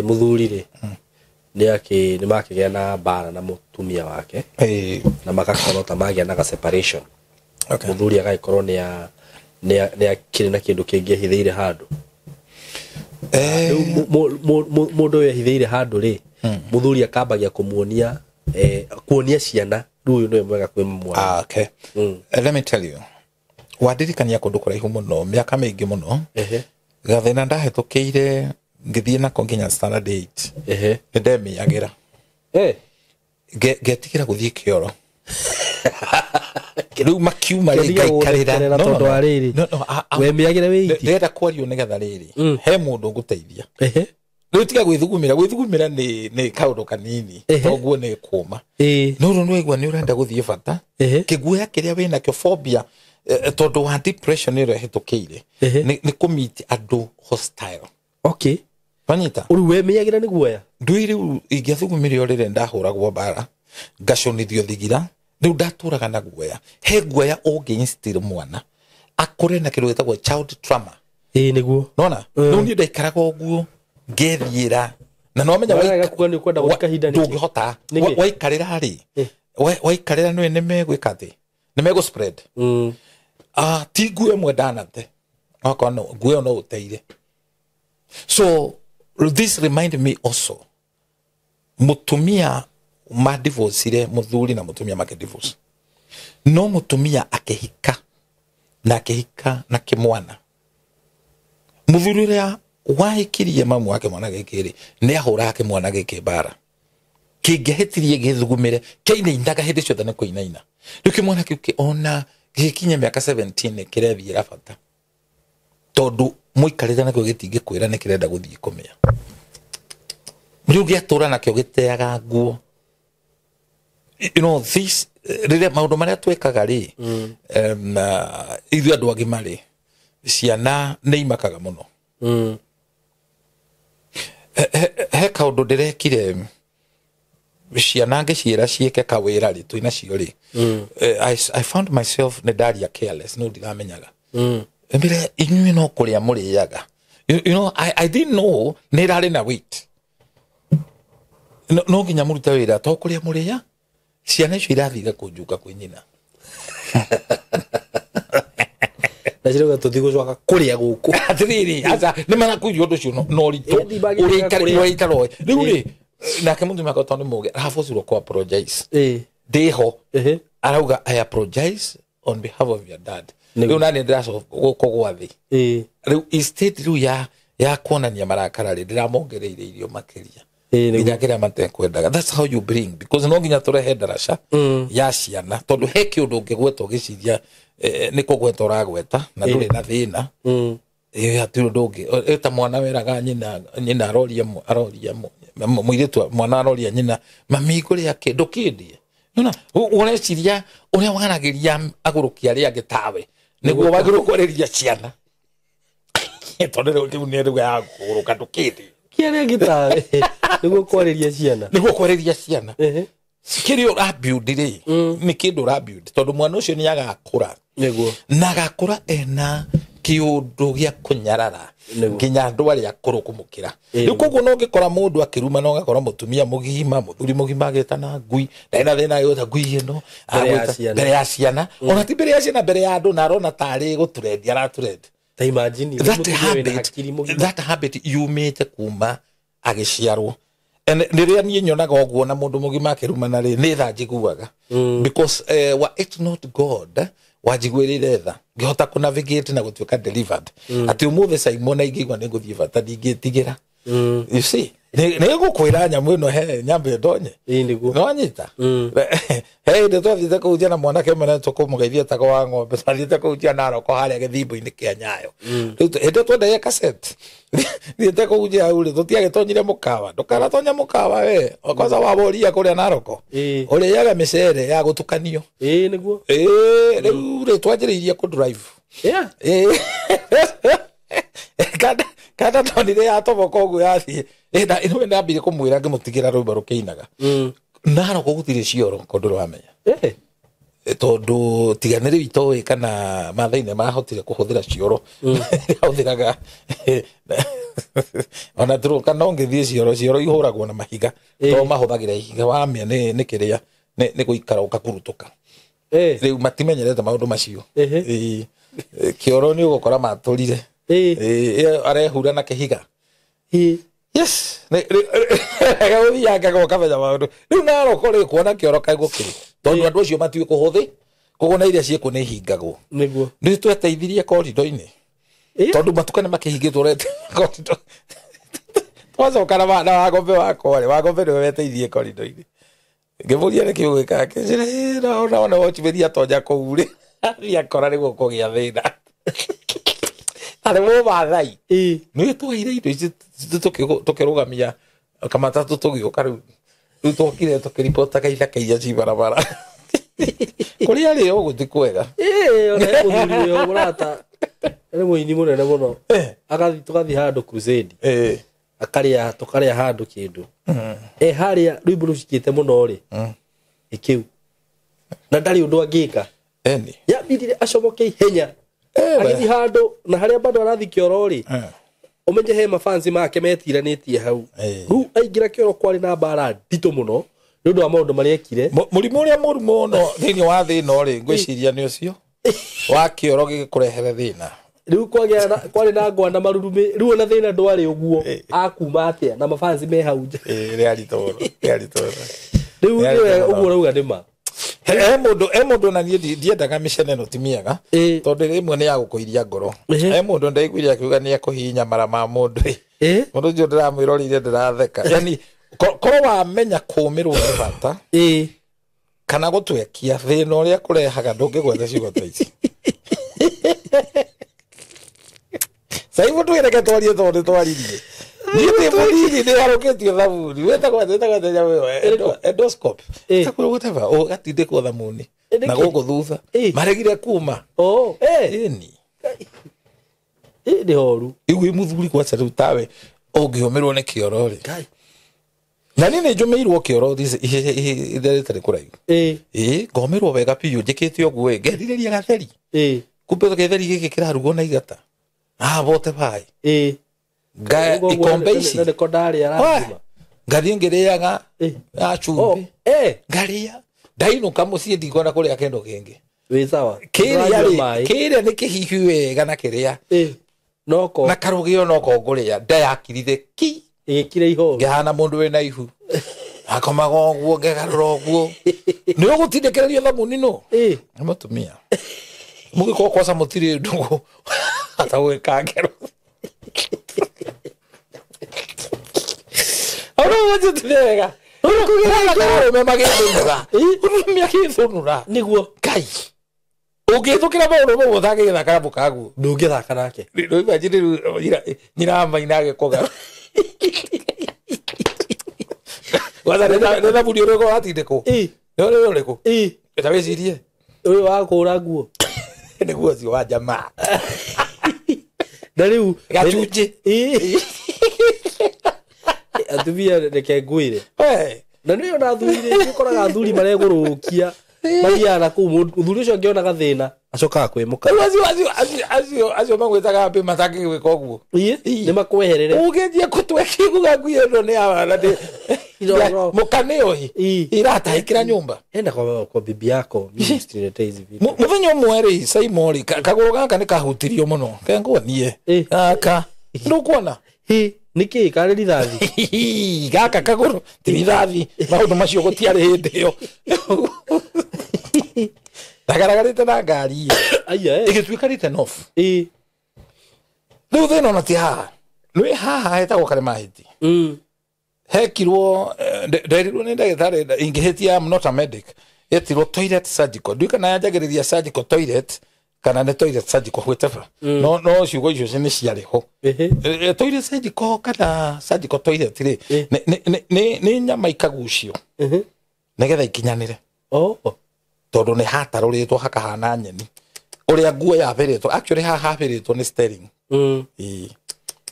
B: mũthuri rĩ, nĩ makĩgĩa na mbara na mũtumia wake, na magakorwo ta magĩa na separation. Mũthuri agagĩkorwo nĩ akĩrĩ na kĩndũ kĩngĩ ehithĩire handũ. Rĩu mũndũ ũyũ ehithĩire handũ rĩ, mũthuri akambagia kũmuonia, kuonia ciana rĩu ũyũ nĩwe mwega kwĩ mwana.
A: Okay. Let me tell you, wandirikania kũndũ kũraihu mũno, mĩaka mĩingĩ mũno. Gathĩna ndahĩtũkĩire ngĩthiĩ nako nginya standard 8. Nĩ ndemĩagĩra. Ngetigĩra gũthiĩ kĩoro. Rĩu makiuma rĩ, ngaikarĩra.
B: No, tondũ wa rĩrĩ.
A: No,
B: Wemĩagĩra wĩ iti.
A: Ndĩrenda kwario nĩgetha rĩrĩ. He mũndũ ngũteithia. Rĩu tiga gwĩthugumĩra, gwĩthugumĩra nĩ kaũndũ kanini. Toguo nĩ kũma. No rĩu nĩwaigua nĩ ũrenda gũthiĩ bata. Kĩguoya kĩrĩa wĩnakĩo, phobia, tondũ wa depression ĩrĩa ĩhĩtũkĩire, nĩ kũmeet andũ hostile.
B: Okay.
A: Wanyita?
B: Ũrĩu wemĩagĩra nĩ guoya?
A: Ndũĩ rĩu ingĩathugumire o rĩrĩa ndahũragwo mbara, ngacũnithio thigira, rĩu ndatũraga na guoya. He guoya ũngĩ instill mwana, akũre na kĩndũ gĩtagwo child trauma.
B: Nĩguo.
A: Nona? Rĩu niĩ ndaikaraga ũguo, ngethiĩra. Na no menya
B: Waraga kuga nĩ ũkwenda gũthiĩ kahinda nĩkĩ?
A: Ndũngĩhota.
B: Nĩkĩ?
A: Waikarĩra rĩ? Waikarĩra nĩwe nĩ megwĩka atĩ? Nĩ megũ spread. Ti nguo ĩmwe ndanate. Okorwo no, nguo ĩyo no ũteire. So this remind me also, mũtumia ma divorcire, mũthuri na mũtumia make divorce. No mũtumia akĩhika, na akĩhika na kĩmwana. Mũthuri ũrĩa wahikirie mamu wake mwana gĩkĩ rĩ, nĩ ahũraga kĩmwana gĩkĩ mbara. Kĩngĩahĩtirie gĩthugumĩre, kĩainainaga hĩndĩ ciothe nĩ kũinaina. Rĩu kĩmwana kĩu ona gĩgĩkinya mĩaka 17 nĩ kĩrethiĩra bata. Tondũ mũikarĩte nakĩo gĩtingĩkwĩra nĩ kĩrenda gũthiĩ kũmĩa. Rĩu gĩatũra nakĩo gĩteaga nguo. You know, this, rĩrĩa maũndũ marĩa twĩkaga rĩ, ithuĩ andũ agima rĩ, ciana nĩ imakaga mũno. He kaũndũ ndĩrekire ciana ngĩciĩra ciĩke kawĩra rĩ, twĩna cio rĩ. I found myself nĩ ndaria careless, no ndiramenyaga. Mbere inyuĩ no kũrĩa mũrĩaga. You know, I didn't know nĩ ĩrarĩ na weight. No nginya mũrute wĩra to kũrĩa mũrĩa ciana icio irathire kũnjuka kwĩ nyina.
B: Na cirauga tũtigũcoka kũrĩa gũkũ.
A: Atiriri aca nĩ marakuirie ũndũ ũcio na ũritũ ũrĩa itaroĩ rĩu rĩ nake mũtumia akwa tondũ nĩ mũgĩ arabocirwo kũ apologize ndĩho arauga I apologize on behalf of your dad. Rĩu nani ndĩracoka kũgwa thĩ rĩu instead rĩu ya kuonania marakara rĩ ndĩramongereire irio makĩria nginya kĩrĩa matekwendaga. That's how you bring because no nginya tũrehe ndaraca ya ciana tondũ he kĩũndũ ũngĩgweta ũgĩciria nĩ kũgweta ũragweta na ndũrĩ na thĩna. Hatirĩ ũndũ ũngĩ ta mwana weraga nyina aroria mũirĩtu mwana aroria nyina mami ngũrĩa kĩ ndũkĩndie. Nona ũreciria ũrĩa waragĩria agũrũki arĩa angĩ tawe nĩguo wagĩrĩirwo kwarĩria ciana tondũ rĩu kĩu nĩ ruga ya kũgũrũka ndũkĩndie
B: kĩarĩa angĩ tawe nĩguo kwarĩria ciana
A: nĩguo kwarĩria ciana kĩrĩa ũrabuild rĩ nĩ kĩndũ ũrabuild tondũ mwana ũcio nĩ agakũra
B: nĩguo
A: na agakũra ena kĩũndũ gĩa kũnyarara nginya andũ arĩa akũrũ kũmũkĩra. Rĩu koguo no ũngĩkora mũndũ akĩruma na ũgakora mũtumia mũgima mũthuri mũgima agĩtana ngui ndarĩ na thĩna agĩgwĩta ngui ĩno mbere ya ciana ona ti mbere ya ciana mbere ya andũ na arona tarĩ gũtũrendia aratũrendia.
B: Ta imagine
A: that habit yumĩte kuma agĩciarwo. And rĩrĩa niĩ nyonaga ũguo na mũndũ mũgima akĩrumana rĩ nĩ tha njiguaga because it's not God wanjiguĩrĩire tha ngĩhota kũ navigate na gũtuĩka delivered atĩ ũmũthĩ Simon na ingĩigua nĩ ngũthiĩ bata ndingĩtigĩra. You see nĩ ngũkwĩra nyamũ ĩno he nyambe ndonye nĩwanyita he hĩndĩ twathiĩte kũhunjia na mwanake ũmwe na tũkũmũgeithia etagwo wa ng'ombe twathiĩte kũhunjia Naroko harĩa gĩthimbo-inĩ kĩa Nyayo. Rĩu hĩndĩ twendagia cassette thiĩte kũhunjia hau rĩ tũtiagĩtonyire mũkawa ndũkanatonya mũkawa we kwanza waboria kũrĩa Naroko ũrĩaga mĩcere ya gũtukanio.
B: Nĩguo
A: rĩu rĩ twanjĩrĩirie kũ drive kada tonire yatoboka ũguo yathiĩ ĩno ndambire kũmwĩra ngĩmũtigĩra rwĩmbo rũkĩinaga Naroko gũtirĩ cioro kũndũ rwamenya tondũ tiga nĩ rĩu itoĩ kana Maathai nĩ mahotire kũhũthĩra cioro ahũthĩraga ona tũrũka no ngĩthiĩ cioro cioro ihũragwo na mahiga to mahũthagĩra ihiga wamĩa nĩ kĩrĩa nĩ gũikara ũkakurutũka rĩu matimenyerete maũndũ macio. Kĩoro nĩ ũgũkora matũrire arehura na kĩhiga. Yes gũthianga ũkamenya maũndũ rĩu Naroko rĩ kuona kĩoro kaĩ gũkĩrĩ tondũ andũ acio matiũĩ kũhũthĩ koguo na iria ciĩkuo nĩ ihingagwo.
B: Nĩguo
A: nĩ tweteithirie korido-inĩ tondũ matuka nĩ makĩhingĩtwo korido twacoka na wagombe wakwa rĩ wagombe nĩwe weteithie korido-inĩ ngĩmũria nĩkĩ ũgwĩka akĩnjĩra ona watchman atonya kũu rĩ athiĩ akora nĩguo kũgĩa thĩna arĩ mũmathai nĩ twaire indo ici tũkĩrũgamia kamatatũ tũgĩũka rĩu rĩu twokire tũkĩripotaga ithaka iria ci barabara kũrĩa rĩ ũguo ti kwega.
B: Ona he mũthuri ũyũ mũrata nĩ mũini mũnene mũno agathiĩ tũgathiĩ handũ crusade akarĩa tũkarĩa handũ kĩndũ harĩa rwĩmbo rũcikĩte mũno rĩ ĩkĩu na ndarĩ ũndũ angĩka yambirire acomoke ihenya agĩthiĩ handũ na harĩa bado arathiĩ kĩoro rĩ ũmenye he mafansi make metiranĩtie hau rĩu aingĩra kĩoro kwarĩ na mbara nditũ mũno nĩ ũndũ wa maũndũ marĩa ekire.
A: Mũrimũ ũrĩa mũru mũno thĩinĩ wa thĩ ĩno rĩ ngwĩciria nĩ ũcio wa kĩoro gĩgĩkũrehere thĩna.
B: Rĩu kwarĩ na ngwa na marurumĩ rĩu ona thĩna ndwarĩ ũguo akuma atĩa na mafansi me hau nja.
A: Rĩaritũ mũno rĩaritũ mũno
B: rĩu nĩwe ũguo ũrauga nĩ ma.
A: He mũndũ na niĩ ndiendaga mĩcene ĩno ti mĩega tondũ rĩmwe nĩ ya gũkũiria ngoro. He mũndũ ndaiguire akiuga nĩ ekũhihinya mara ma mũndũ mũndũ ũcio ndĩramwĩroreire ndĩratheka yani korwo wamenya kũũmĩrwo nĩ bata kana gũtwekia thĩna ũrĩa kũrehaga ndũngĩgweta ciugo ta ici. Saibu twĩreke twarie tondũ nĩ twaririe niĩ ndĩ mũnini nĩ harũkĩtio thamuni wĩtagwo atĩa nyamũ ĩyo endoscope wĩtagwo whatever ũgatindĩkwo thamuni na gũkũ thutha maregire kuma ĩni
B: nĩ horu
A: rĩu wĩ mũthuri kwaca rĩu tawe ũngĩũmĩrwo nĩ kĩoro rĩ na niĩ nĩ njũmĩirwo kĩoro ihinda rĩtarĩ kũraihu ngomĩrwo wega biũ njĩkĩte ũguo ngerirĩria gatheri kumbe gĩtheri gĩkĩ kĩrarugwo na igata bote bai ikombe ici Ngathiĩ ngĩrĩaga ya cumbĩ. Ngarĩa. Ndainũka mũciĩ ndikwenda kũrĩa kĩndũ kĩngĩ.
B: Wĩ sawa.
A: Kĩrĩa nĩ kĩhihi wega na kĩrĩa.
B: Noko.
A: Na karũgĩo noko ngũrĩa. Nda yakirire ki.
B: Ĩgĩkira ihoru.
A: Ngĩhana mũndũ wĩna ihu. Akomaga ũguo ngegarũra ũguo. Nĩ ũgũtindĩkĩrĩrio thamuni nũ? Nĩ mũtumia. Mũgĩkorwo kwaca mũtirĩ ndũgũ. Ata gwĩka ngero. Wega. Arũme magĩthũnũra. Mũtumia akĩthũnũra.
B: Nĩguo.
A: Ngai. Ũngĩthũkĩra maũndũ mau ũtangĩgĩthaka na mũkaguo.
B: Ndũngĩthaka nake.
A: Rĩu imagine rĩu nyina wa maina agĩkũga. Kwanza nĩ thabuni ũrĩkũ watindĩkwo? Nĩ ũrĩkũ? Ta wĩcirie.
B: Ũyũ wa kũhũra nguo.
A: Nĩguo ũcio wa jamaa.
B: Na rĩu
A: gacunjĩ.
B: Atumia reke ngwĩre. Na nĩ ona athuri rĩ, ũkoraga athuri maregũrũkia. Mathiaga na kũu mũthuri ũcio angĩona gathĩna acokaga kwĩmũka.
A: Rĩu acio magwĩtaga ambĩ matangĩgwĩka ũguo.
B: Nĩ makweherere.
A: Ũngĩnjia kũtwe kiuga ngui ĩno nĩ ya na ndĩ. Mũka nĩyo hi. Iratahĩkĩra nyũmba.
B: Enda kwa bibi yako mimi usiniletee hizi vitu.
A: Mũthenya ũmwe rĩ Simon rĩ kagũrũ gaka nĩ kahutirio mũno. Kenguonie. Gaka. Ndũkuona?
B: Nĩkĩ karĩ rithathi?
A: Gaka kagũrũ ti rithathi. Maũndũ macio gũtiarĩ hĩndĩ ĩyo. Ndagaragarĩte na ngari. Ĩgĩtuĩka written off. Rĩu thĩna ona ti haha. Nĩ haha hetagwo Karemahĩti. Hekirwo nderirwo nĩ ndagĩtarĩ ingĩhĩtia I'm not a medic. Yetirwo toilet surgical. Ndiũĩ kana yanjagĩrĩria surgical toilet kana nĩ toilet surgical whatever. No ciugo icio nĩ ciarĩ ho. Toilet surgical kana surgical toilet rĩ nĩ nyama ikagucio nĩgetha ikinyanĩre. Tondũ nĩ hatarũrĩtwo hakahana nyeni. Ũrĩa nguo yabĩrĩtwo actually haha habĩrĩtwo nĩ steering.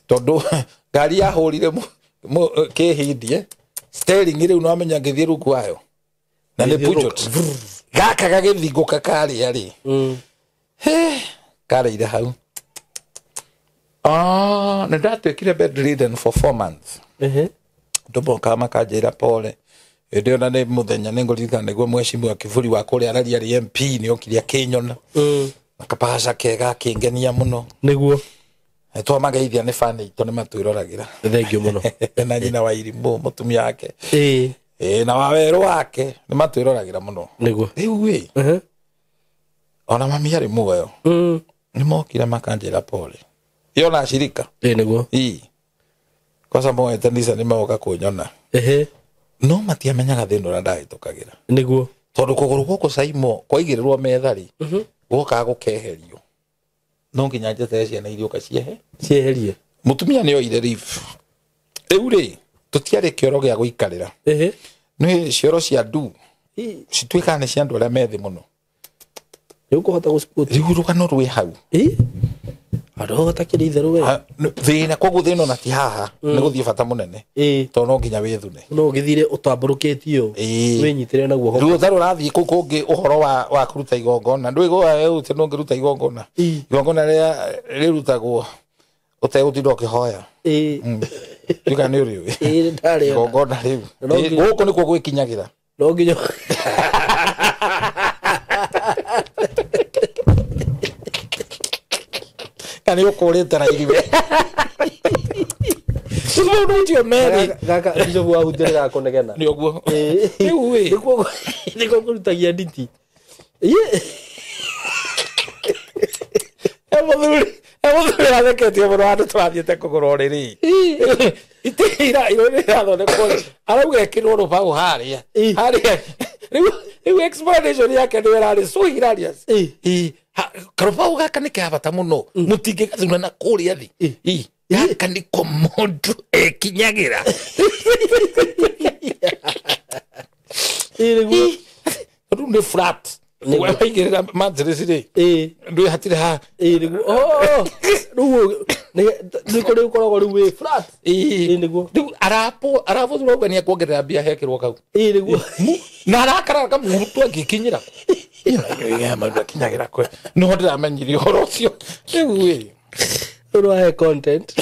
A: Tondũ ngari yahũrire kĩhindie steering rĩu no amenya ngĩthiĩ rungu wayo. Na nĩ Peugeot. Gaka gagĩthingũka karĩa rĩ. Karĩire hau. Nĩ ndatuĩkire bedridden for 4 months. Ndoboka makanjĩra pole. Hĩndĩ ĩyo na nĩ mũthenya nĩ ngũririkana nĩguo mheshimiwa Kiburi wa kũrĩa araria arĩ MP nĩ okire akĩnyona. Na kabaca kega akĩngenia mũno.
B: Nĩguo.
A: Twamageithia nĩ fan itũ nĩ matwĩroragĩra.
B: Thank you mũno.
A: Na nyina wa Irimũ mũtumia wake. Na wa werũ wake nĩ matwĩroragĩra mũno.
B: Nĩguo.
A: Rĩu ĩ. Ona mami arĩ muoyo. Nĩ mokire makanjĩra pole. Yona shirika.
B: Nĩguo.
A: Kwaca moete Nisa nĩ moka kũnyona. No matiamenyaga thĩna ũrĩa ndahĩtũkagĩra.
B: Nĩguo.
A: Tondũ kũgũrũ gũkũ Saimo kwaigĩrĩrwo metha rĩ, gwokaga gũkeherio. No nginya njetere ciana irioka cieherie. Mũtumia nĩ oire leave. Rĩu rĩ, tũtiarĩ kĩoro gĩa gũikarĩra. Nĩ cioro cia ndu. Cituĩkaga nĩ cia andũ arĩa methĩ mũno.
B: Nĩ ũkũhota gũspot.
A: Rĩu rũgano rwĩ hau.
B: Andũ takĩrĩ itherũ we.
A: Thĩna koguo thĩna ona ti haha nĩ gũthiĩ bata mũnene. Tondũ no nginya wĩthune.
B: No ũgĩthire ũtambũrũkĩtio. Wĩnyitĩre na guoko.
A: Rĩu ũtarĩ ũrathiĩ kũu kũngĩ ũhoro wa kũruta igongona. Ndũĩ gũa ndũngĩruta igongona. Igongona rĩrĩa rĩrutagwo ũtegũtinda ũkĩhoya. Ndiũĩ nĩ ũrĩũĩ.
B: Ndarĩona.
A: Igongona rĩu. Gũkũ nĩkuo gwĩkinyagĩra.
B: No nginya
A: Kana ũkũrĩte na iriwe. Mũndũ ũcio merĩ.
B: Gaka bishop wa hutĩre gakũnegena.
A: Nĩ ũguo. Rĩu ĩ.
B: Nĩkuo kũrutagia nditi.
A: Mũthuri atheketio mũno handũ tũrathiĩte kũgũra ũrĩrĩ. Itĩ irathondekwo rĩ. Arauga ĩkĩrwo rũbaũ harĩa. Harĩa. Rĩu explanation yake nĩyo ĩrarĩ so hilarious. Karũbaũ gaka nĩ ka bata mũno. Mũtingĩgathura na kũrĩa thĩ. Gaka nĩko mũndũ ekinyagĩra. Rĩu nĩ flat. Waigĩrĩra mattress rĩ. Ndũĩ hatirĩ ha.
B: Nĩguo. Rĩu nĩ kũrĩ ũkoragwo rĩu wĩ flat. Nĩguo.
A: Rĩu arapo ũrauga nĩ ekuongerera mbia hekĩrwo kau.
B: Nĩguo.
A: Na arakara kamũrutwo angĩkinyĩra. Akinyagĩra kwe. No ndĩramenyire ũhoro ũcio. Rĩu ĩ.
B: Ũrwahe content.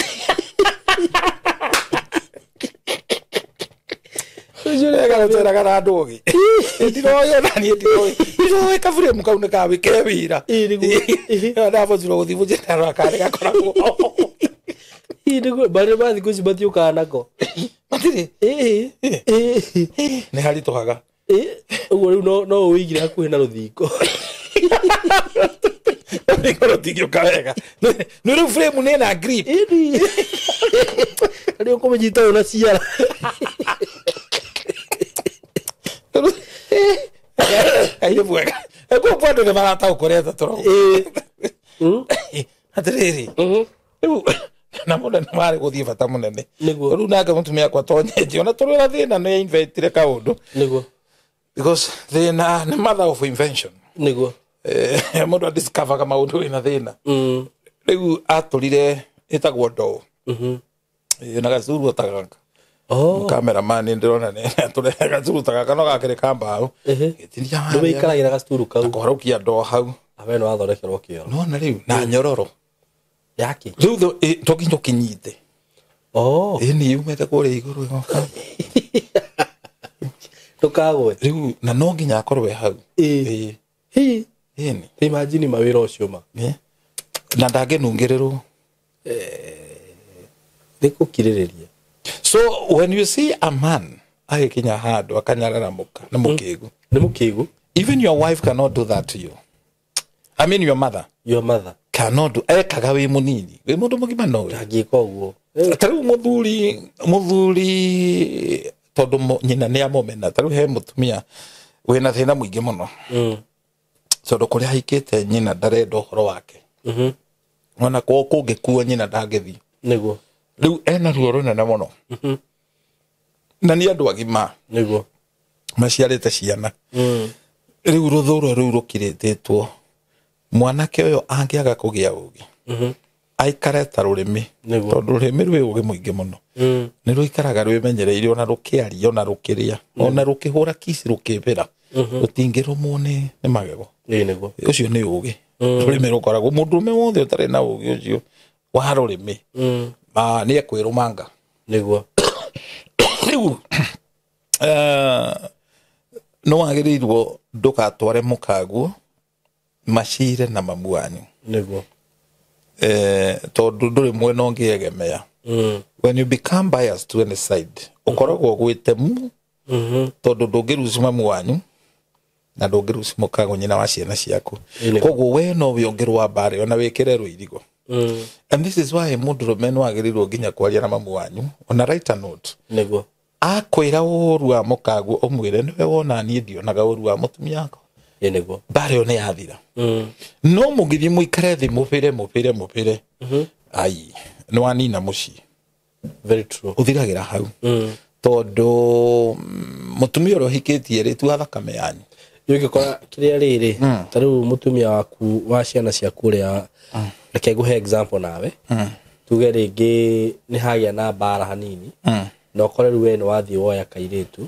A: Ega na andũ ũgĩ. Ndiroĩ ona niĩ ndiroĩ. Ndiroĩ kaburemu kau nĩ kawĩ ke wĩra.
B: Ĩĩ nĩguo.
A: Ndabocirwo gũthiĩ mũciĩ ndarora karĩ gakoragwo.
B: Ĩĩ nĩguo marĩ ma thikũ ici matiũkaga nako.
A: Matirĩ.
B: Ĩĩ. Ĩĩ.
A: Nĩ haritũhaga.
B: Ĩĩ ũguo rĩu no ũigire hakuhĩ na rũthingo.
A: Rũthingo rũtingĩũka wega. Nĩ rĩu frame nĩ na grip.
B: Ĩni. Rĩu ũkũmĩnyita ũũ na ciara.
A: Kairĩ mwega. Koguo andũ nĩ marataũkwo ũrĩa tũrauga.
B: Ĩĩ.
A: Atĩrĩrĩ. Rĩu na mũndũ nĩ warĩ gũthiĩ bata mũnene.
B: Nĩguo.
A: Rĩu nake mũtumia akwa tonyenje ona tũrĩ na thĩna nĩ inventire kaũndũ.
B: Nĩguo.
A: Because thĩna nĩ mother of invention.
B: Nĩguo.
A: Mũndũ adiscoveraga maũndũ wĩna thĩna. Rĩu atũrire ĩtagwo ndoo. Na gacuru ta gaka.
B: Oh.
A: Cameraman ndĩrona nĩ atũrehe gacuru ta gaka no gakĩrĩ ka mbaũ. Gĩtinia
B: Nĩ wĩikaragĩra gacuru kau.
A: Kũharũkia ndoo hau.
B: Awe nĩ wathondekerwo kĩoro.
A: Nona rĩu na nyororo.
B: Yaki.
A: Rĩu to nginya ũkĩnyite.
B: Oh.
A: Ĩni yumĩte kũrĩa igũrũ ĩgoka.
B: Ndũkagwe.
A: Rĩu na no nginya akorwo e hau.
B: Ĩĩ. Ĩĩ.
A: Ĩni.
B: Imagine mawĩra ũcio ma.
A: Na ndangĩnungĩrĩrwo.
B: Nĩ gũkirĩrĩria.
A: So when you see a man agĩkinya handũ akanyarara mũka nĩ mũkĩgu.
B: Nĩ mũkĩgu.
A: Even your wife cannot do that to you. I mean your mother.
B: Your mother.
A: Cannot do. Ekaga wĩ mũnini. Wĩ mũndũ mũgima no we.
B: Ndangĩka ũguo.
A: Ta rĩu mũthuri tondũ nyina nĩ amũmena. Ta rĩu he mũtumia wĩna thĩna mũingĩ mũno. Tondũ kũrĩa ahikĩte nyina ndarenda ũhoro wake. Ona kũngĩkua nyina ndangĩthiĩ.
B: Nĩguo.
A: Rĩu ena ruo rũnene mũno. Na nĩ andũ agima.
B: Nĩguo.
A: Maciarĩte ciana. Rĩu rũthũro rũu rũkirĩtĩtwo. Mwanake ũyũ angĩaga kũgĩa ũgĩ. Aikare ta rũrĩmĩ.
B: Nĩguo.
A: Tondũ rũrĩmĩ rwĩ ũgĩ mũingĩ mũno. Nĩ rũikaraga rwĩmenyereire ona rũkĩaria ona rũkĩrĩa. Ona rũkĩhũra kici rũkĩbĩra. Rũtingĩrũmwo nĩ magego.
B: Ĩĩ nĩguo.
A: Ũcio nĩ ũgĩ. Rũrĩmĩ rũkoragwo mũndũrũme wothe ũtarĩ na ũgĩ ũcio wa rũrĩmĩ. Nĩ ekwĩrũmanga.
B: Nĩguo.
A: Rĩu nĩ wagĩrĩirwo ndũgatware mũkaguo macire na mamu wanyu.
B: Nĩguo.
A: Tondũ ndũrĩ mwena ũngĩegemea. When you become biased to any side, ũkoragwo ũgwĩte mu tondũ ndũngĩruci mamu wanyu na ndũngĩruci mũkaguo nyina wa ciana ciaku. Koguo we no we ũngĩrũa mbara ona wĩkĩre rũirigo. And this is why mũndũrũme nĩ wagĩrĩirwo nginya kwaria na mamu wanyu ona write a note.
B: Nĩguo.
A: Akwĩra ũru wa mũkaguo ũmwĩre nĩwe wona niĩ ndionaga ũru wa mũtumia wakwa.
B: Ĩĩ nĩguo.
A: Mbara ĩyo nĩ yathira. No mũngĩthiĩ mũikare thĩ mũbĩre. Ai, nĩ wanina mũciĩ.
B: Very true.
A: Ũthiragĩra hau. Tondũ mũtumia ũrĩa ũhikĩtie rĩ ti wa thakame yanyu.
B: Ũngĩkora kĩrĩa rĩrĩ ta rĩu mũtumia waku wa ciana ciaku ũrĩa reke ngũhe example nawe. Tuge rĩngĩ nĩ hagĩa na mbara hanini. Na ũkore rĩu we nĩ wathiĩ woya kairĩtu.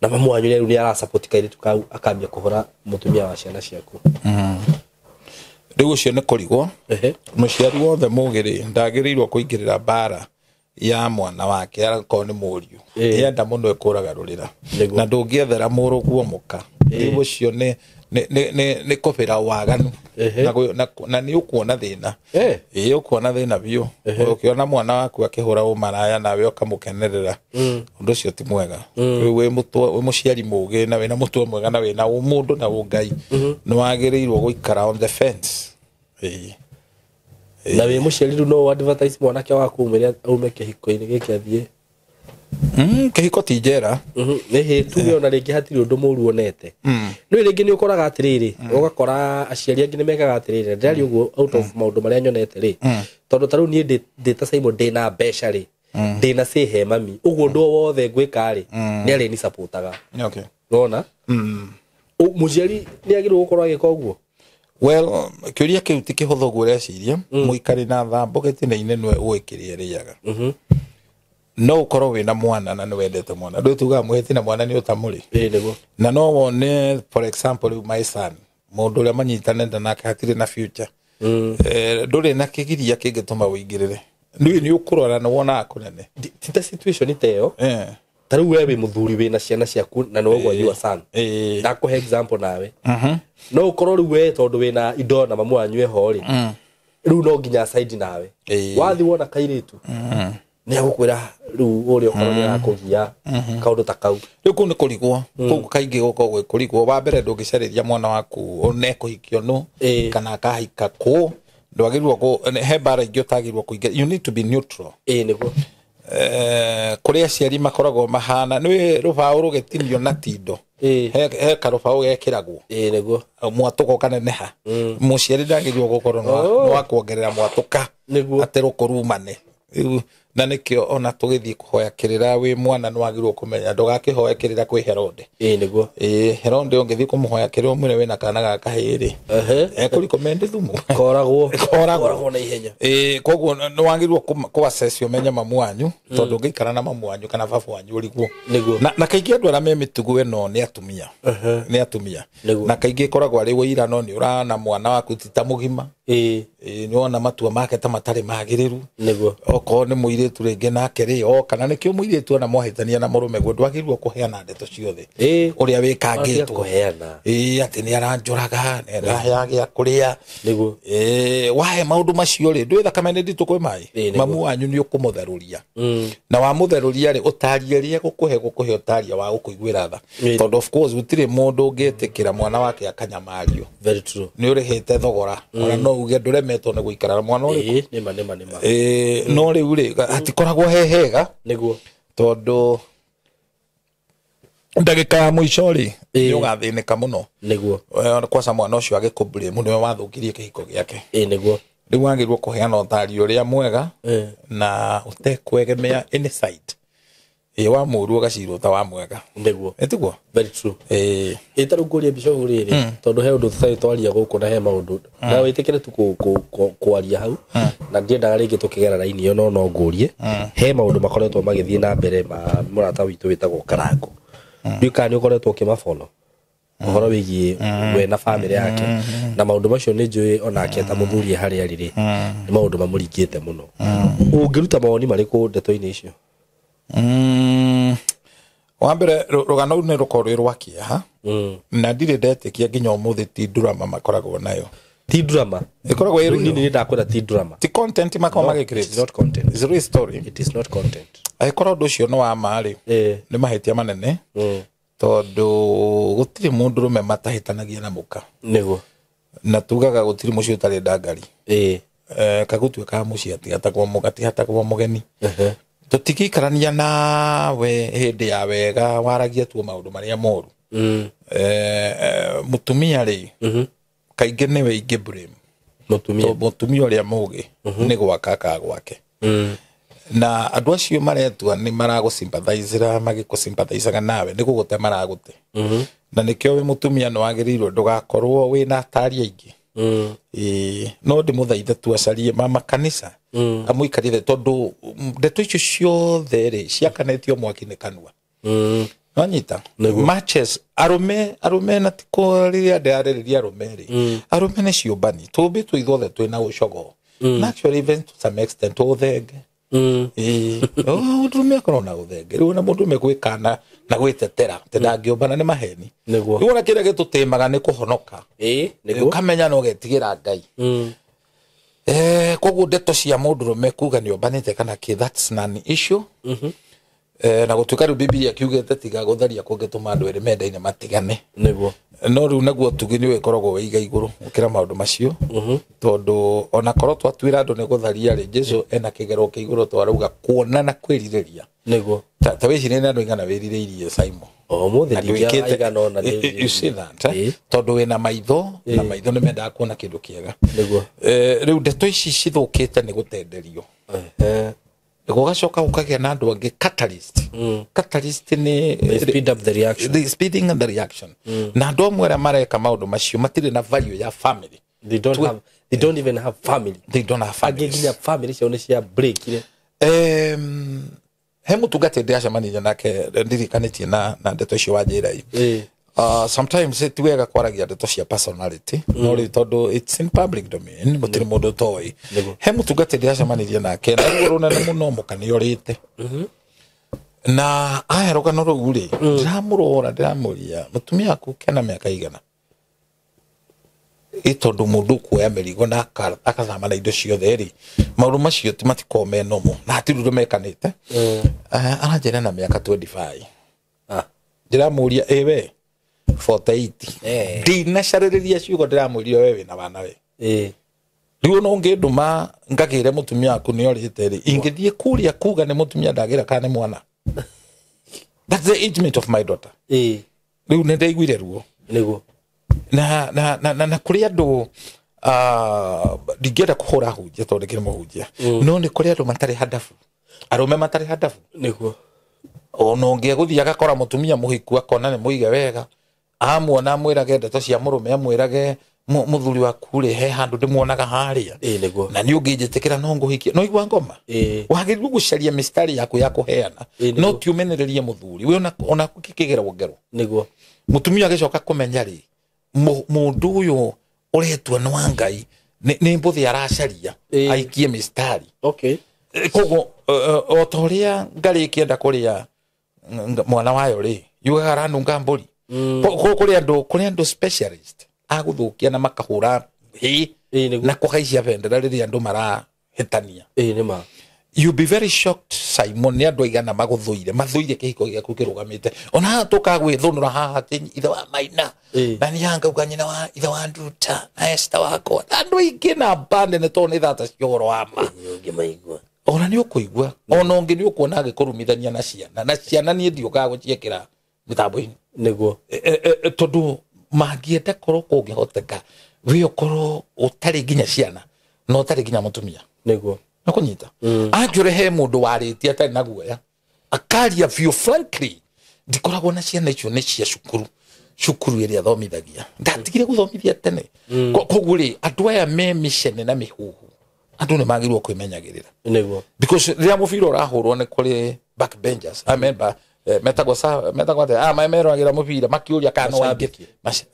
B: Na mamu wanyu rĩu nĩ arasupport kairĩtu kau akambia kũhũra mũtumia wa ciana ciaku.
A: Rĩu ũcio nĩ kũrigwo. Mũciari wothe mũgĩ rĩ ndagĩrĩirwo kũingĩrĩra mbara ya mwana wake akorwo nĩ mũriũ. Enda mũno ĩkũraga rũrĩra. Na ndũngĩethera mũrũguo mũka. Rĩu ũcio nĩ kũbĩra waganu. Na nĩ ũkuona thĩna. Ĩĩ ũkuona thĩna biũ. Ũkĩona mwana waku akĩhũra ũmaraya nawe ũkamũkenerera. Ũndũ ũcio ti mwega. Wĩ mũciari mũgĩ na wĩna mũtwe mwega na wĩna ũmũndũ na ũngai. Nĩ wagĩrĩirwo gũikara on the fence. Ĩĩ.
B: Na wĩ mũciari rĩu no advertise mwanake waku umĩre aume kĩhiko-inĩ gĩkĩ athiĩ.
A: Kĩhiko ti njera.
B: Ĩhĩ tuge ona rĩngĩ hatirĩ ũndũ mũru onete. Nĩ rĩngĩ nĩ ũkoraga atĩrĩrĩ, ũgakora aciari angĩ nĩ mekaga atĩrĩrĩ, ndĩraria ũguo out of maũndũ marĩa nyonete rĩ. Tondũ ta rĩu niĩ ndĩ ta Simon ndĩna mbeca rĩ, ndĩna say he mami, ũguo ũndũ o wothe ngwĩka rĩ, nĩ arĩ ni supportaga.
A: Okay.
B: Nona? Mũciari nĩ agĩrĩirwo gũkorwo agĩka ũguo?
A: Well, kĩũria kĩu ti kĩhũthũ ũguo ũreciria. Mũikari na thambo gĩtina-inĩ nĩwe ũĩ kĩrĩa ĩrĩaga. No ũkorwo wĩna mwana na nĩ wendete mwana. Ndũĩ tugaga mũhĩti na mwana nĩ ũtamũrĩ.
B: Ĩĩ nĩguo.
A: Na no wone for example rĩu my son, mũndũ ũrĩa manyitanĩte nake hatirĩ na future. Ndũrĩ na kĩgiria kĩngĩtũma ũingĩrĩre. Nĩ ũkũrora nĩ wonaga kũnene.
B: Ti ta situation ta ĩyo. Ta rĩu we wĩ mũthuri wĩna ciana ciaku na nĩ waigua your son. Ndakũhe example nawe. No ũkorwo rĩu we tondũ wĩna indo na mamu wanyu eho rĩ, rĩu no nginya side nawe. Wathi wona kairĩtu nĩ agũkwĩra rĩu ũrĩa ũkorwo nĩ arakũgia kaũndũ ta kau.
A: Rĩu kũu nĩ kũrigwo, kũu kaingĩ gũkoragwo gwĩ kũrigwo. Wa mbere ndũngĩcarĩria mwana waku one kũhikio nũ kana akahika kũ, ndwagĩrĩirwo he mbara ingĩ ũtagĩrĩirwo kũingĩra. You need to be neutral.
B: Nĩguo.
A: Kũrĩ aciari makoragwo mahana nĩ rũbaũ rũgĩtinio na tindo, he karũbaũ gekĩragwo.
B: Nĩguo.
A: Mwatũka ũkaneneha. Mũciari ndagĩrĩirwo gũkorwo nĩ wa kuongerera mwatũka atĩ rũkũrumane. Na nĩkĩo ona tũgĩthiĩ kũhoya kĩrĩra wĩ mwana nĩ wagĩrĩirwo kũmenya ndũgakĩhoe kĩrĩra kwĩ Herode.
B: Nĩguo.
A: Herode ũngĩthiĩ kũmũhoya kĩrĩra ũmwĩre wĩna kana ga kahĩĩ rĩ, ekũrecommend thumu.
B: Koragwo na ihenya.
A: Koguo nĩ wagĩrĩirwo kũ-assess ũmenye mamu wanyu, tondũ ũngĩikara na mamu wanyu kana baba wanyu ũrigwo. Na kaingĩ andũ arĩa me mĩtugo ĩno nĩ atumia. Nĩ atumia. Na kaingĩ ĩkoragwo arĩ wũira, no nĩ ũrana mwana waku ti ta mũgima. Nĩ wona matua make ta matarĩ magĩrĩru.
B: Nĩguo.
A: Okorwo nĩ mũirĩtu rĩngĩ nake rĩ, o kana nĩkĩo mũirĩtu ona mwahĩtania na mũrũme guo ndwagĩrĩirwo kũheana ndeto ciothe ũrĩa wĩkangĩtwo.
B: Kũheana.
A: Atĩ nĩ aranjũraga, nĩ araheaga gĩa kũrĩa.
B: Nĩguo.
A: Wahe maũndũ macio rĩ, ndũĩ thakame nĩ nditũ kwĩ maĩ. Mamu wanyu nĩ ũkũmũtherũria. Na wamũtherũria rĩ, ũtarie rĩrĩa gũkũhe ũtaria wa gũkũiguĩra tha. Tondũ of course gũtirĩ mũndũ ũngĩtĩkĩra mwana wake akanyamario.
B: Very true.
A: Nĩ ũrĩhĩte thogora. Ona no uge ndũremetwo nĩ gũikara na mwana ũrĩkũ.
B: Nĩma.
A: No rĩu rĩ, hatikoragwo he hega.
B: Nĩguo.
A: Tondũ ndagĩka ya mũico rĩ, nĩ ũgathĩnĩka mũno.
B: Nĩguo.
A: Kwaca mwana ũcio agĩkũblame nĩwe wathũkirie kĩhiko gĩake.
B: Nĩguo.
A: Rĩu wagĩrĩirwo kũheana ũtari ũrĩa mwega na ũtekwegemea any side. Wa mũũru ũgacirwo ta wa mwega.
B: Nĩguo.
A: Ĩtiguo?
B: Very true. Ta rĩu ngũrie Bishop rĩrĩ, tondũ he ũndũ tũtarĩ twaria gũkũ na he maũndũ na wĩtĩkĩre tu kwaria hau, na ndiendaga rĩngĩ tũkĩgera raini ĩyo, no ngũrie he maũndũ makoretwo magĩthiĩ na mbere ma mũrata witũ wĩtagwo Karango. Ndiũĩ kana nĩ ũkoretwo ũkĩmafollow ũhoro wĩgiĩ we na family yake, na maũndũ macio nĩ njũĩ onake ta mũthuri harĩa arĩ rĩ, nĩ maũndũ mamũringĩte mũno. Ũngĩruta mawoni marĩkũ ndeto-inĩ icio?
A: Wa mbere rũgano rũu nĩ rũkorwo rwĩ rwa kĩeha, na ndirĩ ndetĩkia nginya ũmũthĩ ti drama makoragwo nayo.
B: Ti drama.
A: Ĩkoragwo ĩ real.
B: Niĩ ndakwĩra ti drama.
A: Ti content makoragwo magĩcreate.
B: It is not content.
A: It's a real story.
B: It is not content.
A: Angĩkorwo ũndũ ũcio nĩ wa ma rĩ, nĩ mahĩtia manene, tondũ gũtirĩ mũndũrũme matahĩtanagia na mũka.
B: Nĩguo.
A: Na tugaga gũtirĩ mũciĩ ũtarĩ ndangari. Kagũtuĩka mũciĩ atihatagwo mũgeni. Tũtingĩikarania nawe hĩndĩ ya wega waragia tu maũndũ marĩa moru. Mũtumia rĩ, kaingĩ nĩwe ingĩ blame. Mũtumia ũrĩa mũgĩ nĩ gwaka ka gwake. Na andũ acio maretua nĩ maragũsympathizera, magĩkũsympathizaga nawe nĩ gũgũte maragũte. Na nĩkĩo wĩ mũtumia nĩ wagĩrĩirwo ndũgakorwo wĩna atari aingĩ. No ndĩmũthaithe tu acarie mama kanitha amũikarĩre, tondũ ndeto icio ciothe rĩ ciakanĩtio mwaki nĩ kanua. Nonyita matches arũme na tiko rĩrĩa ndĩrarĩrĩria arũme rĩ, arũme nĩ ciũmbani tũmbĩtwo ithuothe twĩna ũcogoo, na actually even to some extent ũthenge. Mũndũrũme akorwo na ũthenge rĩu ona mũndũrũme gwĩkana na gwĩtetera atĩ ndangĩũmbana nĩ maheni. Rĩu ona kĩrĩa gĩtũtĩmaga nĩ kũhonoka. Ũkamenya no getigĩra Ngai. Koguo ndeto cia mũndũrũme kuga nĩ ũmbanĩte kana kĩ, that's non issue. Na gũtuĩka rĩu Bibilia kiugĩte tiga gũtharia kũngĩtũma andũ erĩ mendaine matigane.
B: Nĩguo.
A: No rĩu naguo ũtugi nĩ ũgĩkoragwo wĩ iga igũrũ gũkĩra maũndũ macio, tondũ ona korwo twatuĩra andũ nĩ gũtharia rĩ, Jesũ ena kĩgero kĩa igũrũ twarauga kuona na kwĩrirĩria.
B: Nĩguo.
A: Ta wĩcirie nĩ andũ aigana wĩrirĩirie Simon.
B: Ũmũthĩ ndingĩaigana ona nĩ.
A: You see that, tondũ wĩna maitho, na maitho nĩ mendaga kuona kĩndũ kĩega.
B: Nĩguo.
A: Rĩu ndeto ici cithũkĩte nĩ gũtenderio. Gũgacoka gũkagĩa na andũ angĩ catalyst. Catalyst nĩ
B: speed up the reaction.
A: The speeding and the reaction. Na andũ amwe arĩa mareka maũndũ macio matirĩ na value ya family.
B: They don't have, they don't even have family.
A: They don't have families.
B: Angĩ nginya family ciao nĩ cia breakire.
A: He mũtungati ndĩracemanirie nake ndirikanĩtie na ndeto icio wanjĩra i. Sometimes ti wega kwaragia ndeto cia personality, no rĩu tondũ it's in public domain, gũtirĩ mũndũ ũtoĩ. He mũtungati ndĩracemanirie nake na ruo rũnene mũno mũka nĩ orĩte. Na aya rũgano rũu rĩ, ndĩramũrora ndĩramũria mũtumia waku kena mĩaka igana, ĩ tondũ mũndũ ũkuoya mĩrigo na akathama na indo ciothe rĩ, maũndũ macio ti matikoragwo me normal na hatirĩ ũndũ mekanĩte. Aranjĩra na mĩaka 25. Ndĩramũria ĩ we 48. Ndinacarĩrĩria ciugo, ndĩramũria we wĩna wana we. Rĩu ona ũngĩndũma ngagĩre mũtumia waku nĩ orĩte rĩ, ingĩthiĩ kũrĩa kuga nĩ mũtumia ndagĩra kana nĩ mwana. That's the age mate of my daughter. Rĩu nĩ ndaiguire ruo.
B: Nĩguo.
A: Na na na na, na kũrĩ andũ ndingĩenda kũhũra hunjia tondũ ndĩkĩrĩ mũhunjia, no nĩ kũrĩ andũ matarĩ handabu, arũme matarĩ handabu.
B: Nĩguo.
A: Ona ũngĩ egũthiĩ agakora mũtumia mũhiku akona nĩ mũige wega, amuona amwĩrage ndeto cia mũrũme, amwĩrage mũthuri waku rĩ, he handũ ndĩmuonaga harĩa.
B: Nĩguo.
A: Na nĩ ũngĩnjĩtĩkĩra no ngũhikie. No igua ngoma. Wagĩrĩirwo gũcaria mĩstari yaku ya kũheana, no ti ũmenererie mũthuri we ona kĩgeragwo ngero.
B: Nĩguo.
A: Mũtumia agĩcoka kũmenya rĩ, mũndũ ũyũ ũretua nĩ wa Ngai nĩ mbũthĩ aracaria aikie mĩstari.
B: Okay.
A: Koguo o ta ũrĩa ngarĩ ĩkĩenda kũrĩa mwana wayo rĩ, yugaga aranunga mbũri. Kũrĩ andũ specialist agũthũkia na makahũra hĩ na kũhaicia bendera rĩrĩa andũ marahĩtania.
B: Nĩ ma.
A: You'll be very shocked, Simon, nĩ andũ aigana magũthũire, mathũire kĩhiko gĩaku kĩrũgamĩte. Ona haha tũkagwĩthũnũra haha atĩ ithe wa Maina, na nĩ hanga nyina wa ithe wa Nduta, na Esther wakwa. Andũ aingĩ na mbande nĩ tondũ nĩ thata cia ũhoro wa ma.
B: Ũngĩmaigua.
A: Ona nĩ ũkũigua, ona ũngĩ nĩ ũkuona agĩkũrumithania na ciana, na ciana niĩ ndiũkaga gũciĩkĩra mĩtambo-inĩ.
B: Nĩguo.
A: Tondũ mangĩenda korwo kũngĩhoteka we ũkorwo ũtarĩ nginya ciana na ũtarĩ nginya mũtumia.
B: Nĩguo.
A: Nĩkũnyita. Anjũre he mũndũ warĩtie atarĩ na guoya, akaria biũ frankly, ndikoragwo na ciana icio nĩ cia cukuru, cukuru ĩrĩa thomithagia, ndatigire gũthomithia tene. Koguo rĩ, andũ aya me mĩcene na mĩhuhu, andũ nĩ magĩrĩirwo kwĩmenyagĩrĩra.
B: Nĩguo.
A: Because rĩrĩa mũbira ũrahũrwo nĩ kũrĩ backbenchers, I remember metagwo atĩa, meroragĩra mũbira makĩũria kana no wambie.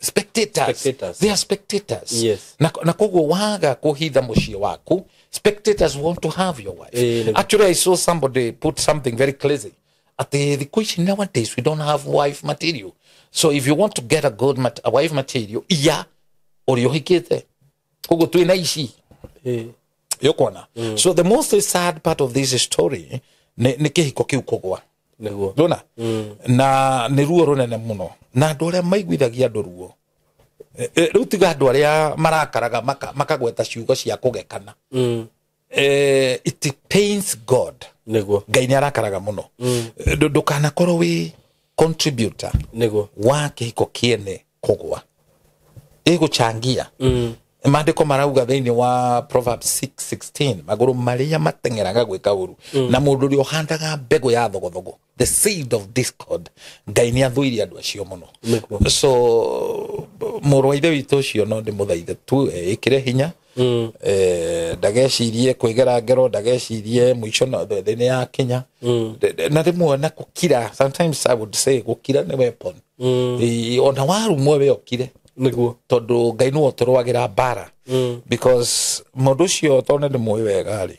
A: Spectators. They are spectators.
B: Yes.
A: Na koguo waga kũhitha mũciĩ waku, spectators want to have your wife. Actually, I saw somebody put something very crazy. At the question nowadays, we don't have wife material. So if you want to get a good a wife material, iya ũrĩa koguo twĩna ici. Yokona. So the most sad part of this story nĩ kĩhiko kĩu kũgwa.
B: Nĩguo.
A: Ndona? Na nĩ ruo rũnene mũno. Na andũ arĩa maiguithagia andũ ruo. Rĩu tiga andũ arĩa marakaraga makagweta ciugo cia kũgekana. It pains God.
B: Nĩguo.
A: Ngai nĩ arakaraga mũno. Ndũkanakorwo wĩ contributor.
B: Nĩguo.
A: Wa kĩhiko kĩene kũgwa. Ĩgũchangia. Maandĩko marauga thĩinĩ wa Proverbs 6:16, magũrũ marĩa mateng'eraga gwĩka ũru, na mũndũ ũrĩa ũhandaga mbegũ ya thogothogo, the seed of discord, Ngai nĩ athũire andũ acio mũno. So mũrũ wa ithe witũ ũcio no ndĩmũthaithe tu ĩkĩre hinya, ndagecirie kwĩgera ngero, ndagecirie mũico thĩ nĩ yakinya. Na rĩmwe na gũkira, sometimes I would say gũkira nĩ weapon. Ona warumwo we ũkire.
B: Nĩguo.
A: Tondũ Ngai nĩwe ũtũrũagĩra mbara. Because mũndũ ũcio tondũ nĩ ndĩmũĩ wega rĩ,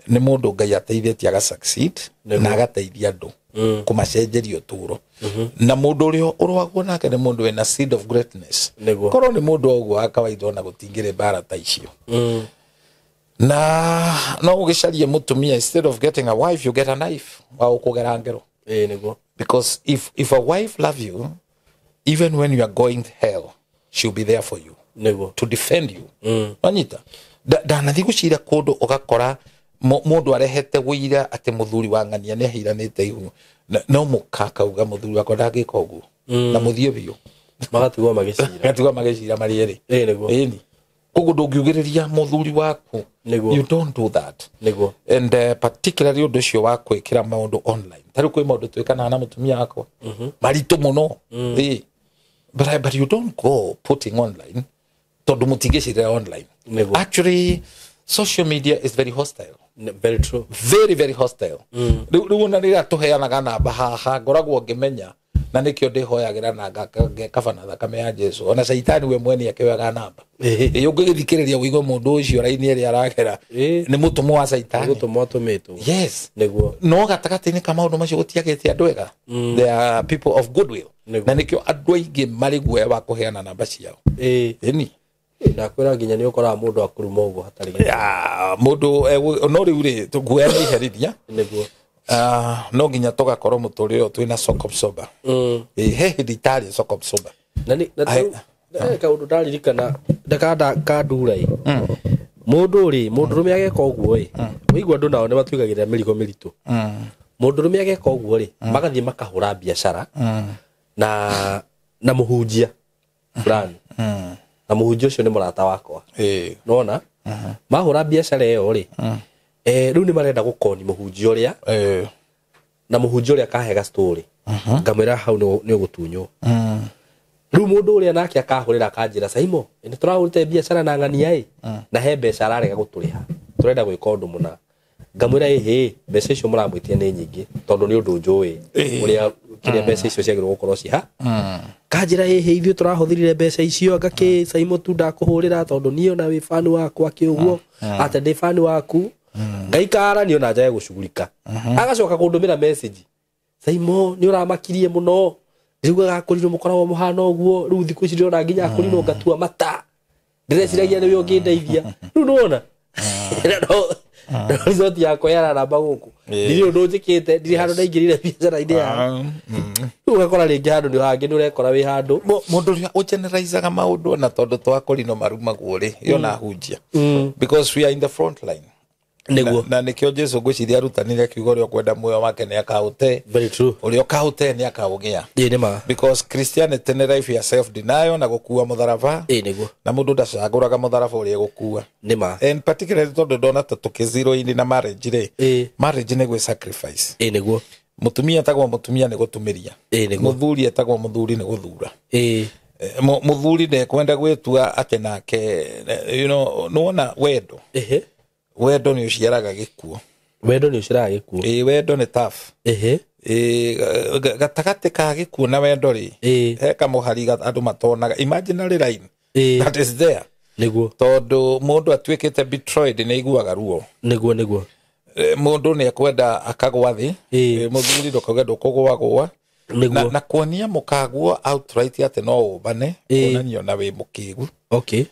A: nĩ mũndũ Ngai ateithĩtie aga succeed na agateithia andũ kũmacenjeria ũtũũro. Na mũndũ ũrĩa ũrũagwo nake nĩ mũndũ wĩna seed of greatness. Korwo nĩ mũndũ o ũguo wa kawaida ona gũtingĩrĩ mbara ta icio. Na no ũgĩcarie mũtumia, instead of getting a wife you get a knife wa ũkũgera ngero.
B: Nĩguo.
A: Because if a wife love you, even when you are going to hell, she'll be there for you.
B: Nĩguo.
A: To defend you. Wanyita. Ndanathi gũcira kũndũ ũgakora mũndũ arehete wũira atĩ mũthuri wa ng'ania nĩ ahiranĩte ihu. No mũka akauga mũthuri wakwa ndangĩka ũguo. Na mũthiĩ biũ.
B: Magatigwo magĩcira.
A: Magatigwo magĩcira marĩ erĩ.
B: Nĩguo.
A: Ĩni. Koguo ndũngiugĩrĩria mũthuri waku.
B: Nĩguo.
A: You don't do that.
B: Nĩguo.
A: And particularly ũndũ ũcio wa kwĩkĩra maũndũ online. Ta rĩu kwĩ maũndũ twĩkanaga na mũtumia wakwa. Maritũ mũno. But you don't go putting online. Tondũ mũtingĩcirĩra online.
B: Nĩguo.
A: Actually, social media is very hostile.
B: Very true.
A: Very, very hostile. Rĩu ona rĩrĩa tũheanaga namba haha, ngoragwo ngĩmenya Na nĩkĩo ndĩhoyagĩra na ngekaba na thakame ya Jesu. Ona caitani we mwene akĩoyaga namba. Ĩ ũngĩgĩthikĩrĩria ũigue mũndũ ũcio raini ĩrĩa aragera nĩ mũtũmwo wa caitani.
B: Gũtũmwo atũmĩtwo.
A: Yes.
B: Nĩguo.
A: No gatagatĩ-inĩ ka maũndũ macio gũtiagĩte andũ ega. They are people of goodwill.
B: Nĩguo.
A: Na nĩkĩo andũ aingĩ marĩ guoya wa kũheana namba ciao. Ĩni.
B: Ndakwĩra nginya nĩ ũkoraga mũndũ akuruma ũguo hatarĩ gĩtũmi.
A: Ya, mũndũ no rĩu rĩ, guoya nĩ iherithia.
B: Nĩguo.
A: No nginya tũgakorwo mũtũrĩre ũyũ twĩna shock absorber. Ĩ, he hĩndĩ itarĩ shock absorber.
B: Na nĩ na
A: Ai-
B: rĩu kaũndũ ndaririkana ndakanda kandura ĩ. Mũndũ rĩ, mũndũrũme ageka ũguo ĩ, waigua andũ nao nĩ matuigagĩrĩra mĩrigo mĩritũ. Mũndũrũme ageka ũguo rĩ, magathiĩ makahũra biacara na mũhunjia fulani. Na mũhunjia ũcio nĩ mũrata wakwa. Nona mahũra biacara ĩyo rĩ, rĩu nĩ marenda gũkoni mũhunjia ũrĩa, na mũhunjia ũrĩa akahega story. Ngamwĩra hau nĩ ũgũtunywo. Rĩu mũndũ ũrĩa nake akahũrĩra akanjĩra, Saimo, nĩ tũrahũrĩte biacara na ng'ania ĩ, na he mbeca ararega gũtũrĩha, tũrenda gwĩka ũndũ mũna. Ngamwĩra ĩhĩ, mbeca icio mũramwĩtia nĩ nyingĩ tondũ nĩ ũndũ njũĩ ũrĩa kĩrĩa mbeca icio ciagĩrĩirwo gũkorwo ciha. Kanjĩra ĩhĩ, ithuĩ tũrahũthĩrire mbeca icio, ngakĩ Saimo tu ndakũhũrĩra tondũ niĩ ona wĩ bani wakwa kĩũguo, atĩ ndĩ bani waku. Ngaikara niĩ ona njage gũcugurika. Agacoka kũndũmĩra message, Saimo nĩ ũramakirie mũno, ndĩrugaga akũrinwo mũkoragwo mũhana ũguo, rĩu thikũ ici ndĩrona nginya akũrinwo ngatua mata, ndĩreciragia nĩwe ũngĩndeithia. Rĩu nĩwona no resort yakwa yararamba gũkũ, ndirĩ ũndũ njĩkĩte, ndirĩ handũ ndaingĩrire biacara-inĩ yao. Rĩu ũgakora rĩngĩ handũ nĩ hangĩ nĩ ũrekora wĩ handũ.
A: Mũndũ ũrĩa ũgeneralizaga maũndũ na tondũ twakorino marumagwo rĩ, yo na hunjia. Because we are in the front line.
B: Nĩguo.
A: Na nĩkĩo Jesu ngwĩciria arutanire kiugo ũrĩa ũkwenda muoyo wake nĩ akaũte.
B: Very true.
A: Ũrĩa ũkaũte nĩ akaũgĩa.
B: Ĩĩ nĩ ma.
A: Because Christianity nĩ life ya self denial na gũkua mũtharaba.
B: Ĩĩ nĩguo.
A: Na mũndũ ndacagũraga mũtharaba ũrĩa egũkua.
B: Nĩ ma.
A: And particularly tondũ ndona ta tũkĩ zero in na marriage rĩ.
B: Ĩĩ.
A: Marriage nĩ gwĩ sacrifice.
B: Ĩĩ nĩguo.
A: Mũtumia etagwo mũtumia nĩ gũtumĩria.
B: Ĩĩ nĩguo.
A: Mũthuri etagwo mũthuri nĩ gũthura.
B: Ĩĩ.
A: Mũthuri ndekwenda gwĩtua atĩ nake, you know, nĩwona wendo.
B: Ĩhĩ.
A: Wendo nĩ ũciaraga gĩkuũ.
B: Wendo nĩ ũciaraga gĩkuũ.
A: Ĩĩ, wendo nĩ tough.
B: Ĩhĩ.
A: Ĩĩ, gatagatĩ ka gĩkuũ na wendo rĩ,
B: Ĩĩ.
A: he kamũhari andũ matonaga, imaginary line
B: Ĩĩ.
A: that is there.
B: Nĩguo.
A: Tondũ mũndũ atuĩkĩte betrayed nĩ aiguaga ruo.
B: Nĩguo, nĩguo.
A: Mũndũ nĩ ekwenda akagwa thĩ.
B: Ĩĩ.
A: Mũthuri ndũkauge ndũkũgwagwa.
B: Nĩguo.
A: Na kuonia mũkaguo outright atĩ no ũmbane,
B: Ĩĩ.
A: kuonania ona wĩ mũkĩgu.
B: Okay.